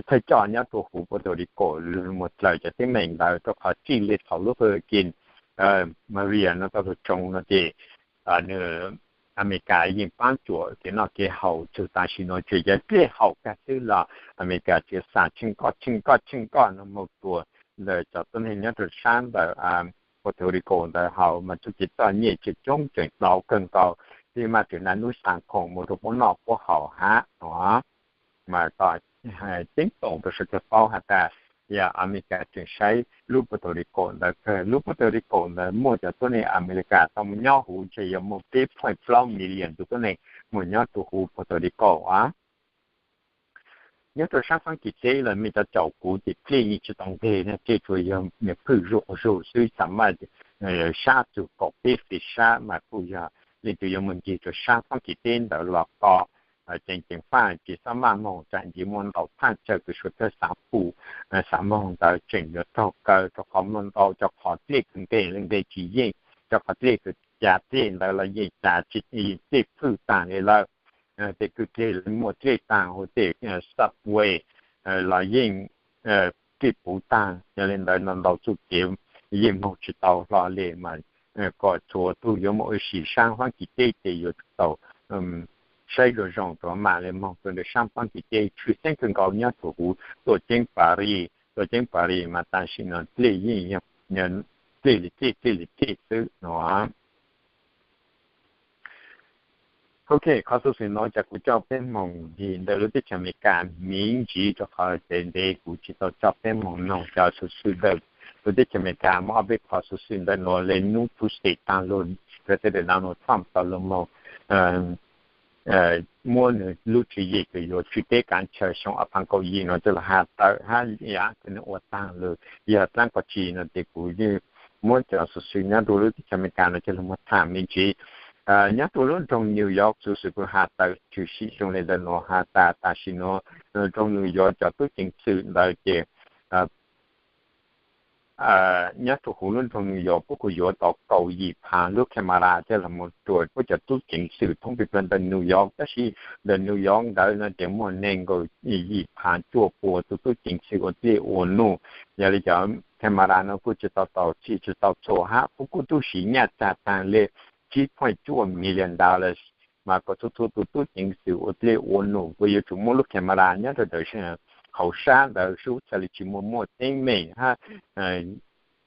thawj coj nyob rua huv Puerto Rico lug moog dlaws cov teeb meem ntawd, rua qhov txij li thaum lub hurricane Maria no tau lug tsoo no ces nwg Amelikas yeej paab tsuas kev noj kev haus txug tam sim no, tsuas yog dlej haum kag xwb los Amelikas tseem xav tsheej koj tsheej koj tsheej koj no moog tua ntawm cov tuab neeg nyob rua sab ntawm Puerto Rico ntawd haus mas txuj kev txom nyem tseem coob tseem ntau kawg nkaus, tej maj tseem naj nub xaa khoom moog rua puab noj puab haus hab no. Mas tau ceeb toom rua sawv dlawg paub has tas yog Amelikas tseem saib lub Puerto Rico ntawd kawg. Lub Puerto Rico ntawd muaj cov tuab neeg Amelikas tau moog nyob huv ntshe yuav muaj peb point plaub million tug tuab neeg moog nyob rua huv Puerto Rico a. Nyob rua sab faab kis teb los mej cov caum kuv ces dlej yeej tsis tau nqeg, dlej tsuas yog phwj zuj quas zug xwb, xav maj sab txug kaum peb feem sab mas kuj yog leej twg yuav moog ncig rua sab faab kis teb ntawd los ko ceev ceev faj, tsis xob maj moog, tsam ntsis muaj ntau thaaj chaw kws suav dlawg xav pum xav moog ntawd tseem yuav raug kaw rua qhov muaj ntau cov qhov dlej kws nqeg los nqeg tsis yeej, cov qhov dlej kws ca dlej ntawd los yeej ca dlej phwj taag li lawm. Tej kws dlej los muaj dlej taag huv tej subway los yeej dlej puv taag, yog li ntawd no ntau txuj kev yeej moog tsis tau hlo li mas kom txhua tug yuav muaj ua si sab faab kis teb ces yuav tsum tau saib zoo zoo rua mam li moog rua ntawm sab faab kis teb. Tshwj xeeb kawg nkaus nyob rua huv tuam ceeb Paris, tuam ceeb Paris mas tam sim no dlej yeej yog dlej li dlej, dlej li dlej xwb no. Ok, qhov xuv xwm no ces kuv coj peb moog ncig ntawm lub teb chaws Amelikas miv ntsiv rua qhov tev ntev kuv tsis tau coj peb moog noog cov xuv xwm ntawm lub teb chaws Amelikas. Muaj ob peb qhov xuv xwm ntawm nuav le nub Tuesday taag lug, President Donald Trump tau lug moog muab nwg lub tswv yim kws yuav tswj teb kav chaw xyoo ob phav kaum yim no coj lug has tawm hab yav kws nwg ua taag lug yog dlaab ko tsi no ces kuv yeej muab cov xuv xwm nyob rua lub teb chaws Amelikas no coj lug muab tham me ntsis. Nyob rua lub nroog New York xuv xwm kuv has tawm tshwm sim zoo le ntawm nuav has tas tam sim nuav nroog New York cov tub ceev xwm ntawd ces nyob rua huv lub nroog New York puab kuj yuav tau kaum yim phav lub camera coj lug moog rua puab cov tub ceev xwm thoob plawg ntawm New York. Tab sis ntawm New York ntawd no ces muaj neeg nkaum yim phav cuaj puas tug tub ceev xwm ua dlej ua nuj. Yog li cov camera no kuj tsis tau tau txhij tsis tau txhua hab puab kuj tub siv nyaj txag taag le tsib point cuaj million dollars mas kom txhua txhua tug tub ceev xwm ua dlej ua nuj kuj yuav tsum muaj lub camera nyob rua ntawm hauv sab ntawd sub txhad le tsis muaj muaj teeb meem hab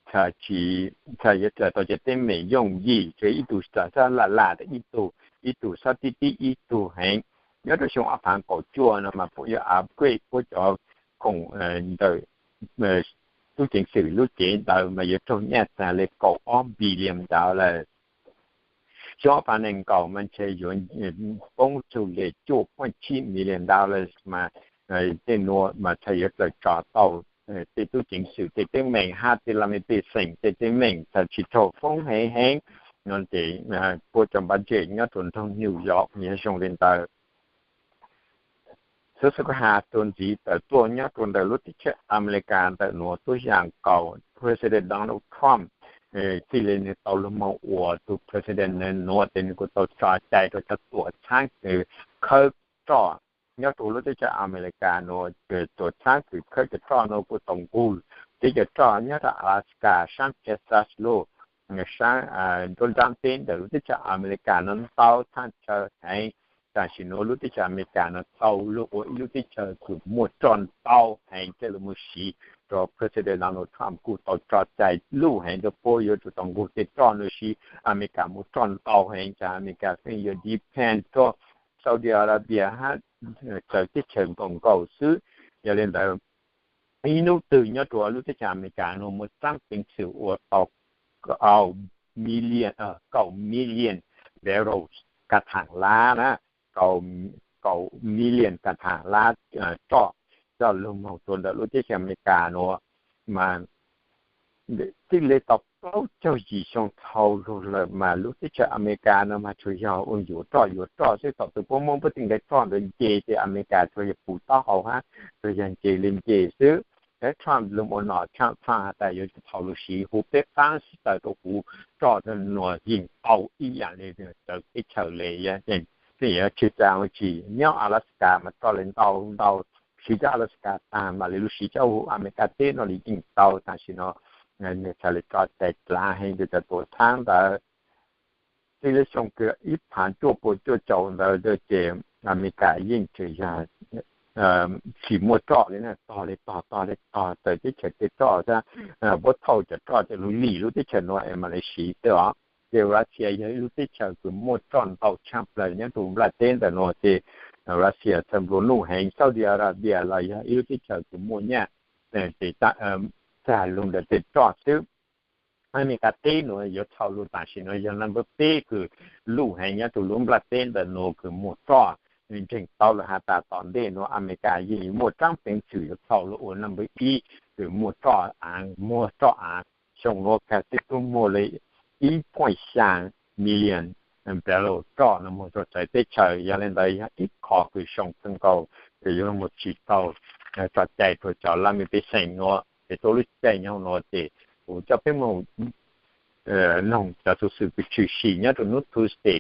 txhad yuav txhad tau cov teeb meem yooj yim, tsuas ib tug txhad laj laj ib tug, ib tug txhad tib tib ib tug heev. Nyob rua xyoo ob phav kaum cuaj no mas puab yuav upgrade puab cov khoom ntawm tub ceev xwm lub cev ntawd mas yuav raug nyaj txag le kaum ob billion dollars. Xyoo ob phav nees nkaum mas ntshe yuav poob txug le cuaj point tsib million dollars mas tej nuav mas txhad yuav dlaws tso tau tej tub ceev xwm tej teeb meem hab tej laj mej pej xeem tej teeb meem txhad tsis raug foob heev heev no ces puab cov budget nyob rua nroog New York yog zoo li ntawd. Xwb xwb kuv has rua ntxiv tawm tuaj nyob rua ntawm lub teb chaws Amelikas ntawm nuav tuab yaam nkaus President Donald Trump txij li nwg tau lug moog ua tug President nuav tes nwg kuj tau tso cai rua cov tuam txhaab kws khawb roj nyob rua lub teb chaws Amelikas nuav, tuam txhaab kws khawb cov roj nuav kuj tau nqug teb cov roj nyob rua Alaska, saab Texas los saab nruab nraab teb ntawm lub teb chaws Amelikas nuav ntau thaaj chaw heev. Tam sim nuav lub teb chaws Amelikas nuav tau lug ua ib lub teb chaws kws muaj roj ntau heev coj lug moog siv rau President Donald Trump kuj tau tso cai luj heev rau puab yuav tsum tau nkaug tej roj no siv. Amelikas muaj roj ntau heev, tas Amelikas pheej yuav depend rau Saudi Arabia hab txawv teb chaws nkaus nkaus xwb. Yog li ntawd, ib hnub twg nyob rau lub teb chaws Amelikas nuav muaj tsaab peev xwm ua tau kaum million barrels, ka thaam lab na, kaum million ka thaam lab roj coj lug moog rua ntawm lub teb chaws Amelikas nuav mas txij le tau plaub caug yim xyoo dhau lug lawm mas lub teb chaws Amelikas nuav mas tsuas yog ua yuav roj yuav roj xwb. Thaum twg puab muab puab tej nqe roj ntawd nce ces Amelikas tsuas yog puv taub hau hab tsuas yog nce le nce xwb. Thaum Trump lug ua nom, Trump has tas yuav tau lug siv huv peb qaab sib tawm rau huv roj nuav yeej tau ib yaam le txawv teb chaws le. Yog tsi tas tsi nyob Alaska mas roj le ntau ntau, siv cov Alaska taag mam le lug siv cov huv Amelikas teb no le yeej tau. Tam sim no nwg txhad le tso cai dlaav heev rua cov tuam txhab ntawd. Txij le xyoo ib phav cuaj pua cuaj caum ntawd ces Amelikas yeej tsi yog tsi muaj roj le na, tog le tog tog le tog, txawv teb chaws tej roj xwb. Puab thauj cov roj coj lug lim lub teb chaws nuav es mam le siv xwb os. Ces Russia yog ib lub teb chaws kws muaj roj ntau tshaj plawg nyob rua nplaj teb ntawm nuav ces Russia txhad nplua nuj heev. Saudi Arabia los yog ib lub teb chaws kws muaj nyaj txag lug ntawm tej roj xwb. Amelikas teb nuav yuav txhaum lug tam sim nuav yog number peb kws luj heev nyob rua lub nplaj teb ntawm nuav kws muaj roj. Ntseeg tau lug has tas tom ntej nuav Amelikas yeej muaj tsaab peev xwm yuav txhaum lug ua number ib kws muaj roj av, muag roj av. Xyoo nuav kav tib tug muag le ib point xyaa million barrel roj nuav muag rua txawv teb chaws. Yog le ntawd yog ib qho kws zoo kawg nkaus kws yuav muaj tsi tau tso cai rua cov laj mej pej xeem nuav. Ces tuab lub caij nyoog nuav ces kuv coj peb moog noog cov txuj xwm kws tshwm sim nyob rua nub Tuesday,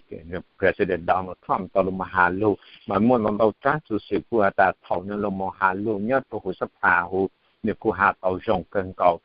President Donald Trump tau lug moog has lug, mas muaj ntau ntau tsaab txuj xwm kuj has tas thaum nwg lug moog has lug nyob rua huv sab phas huv, nwg kuj has tau zoo kawg nkaus.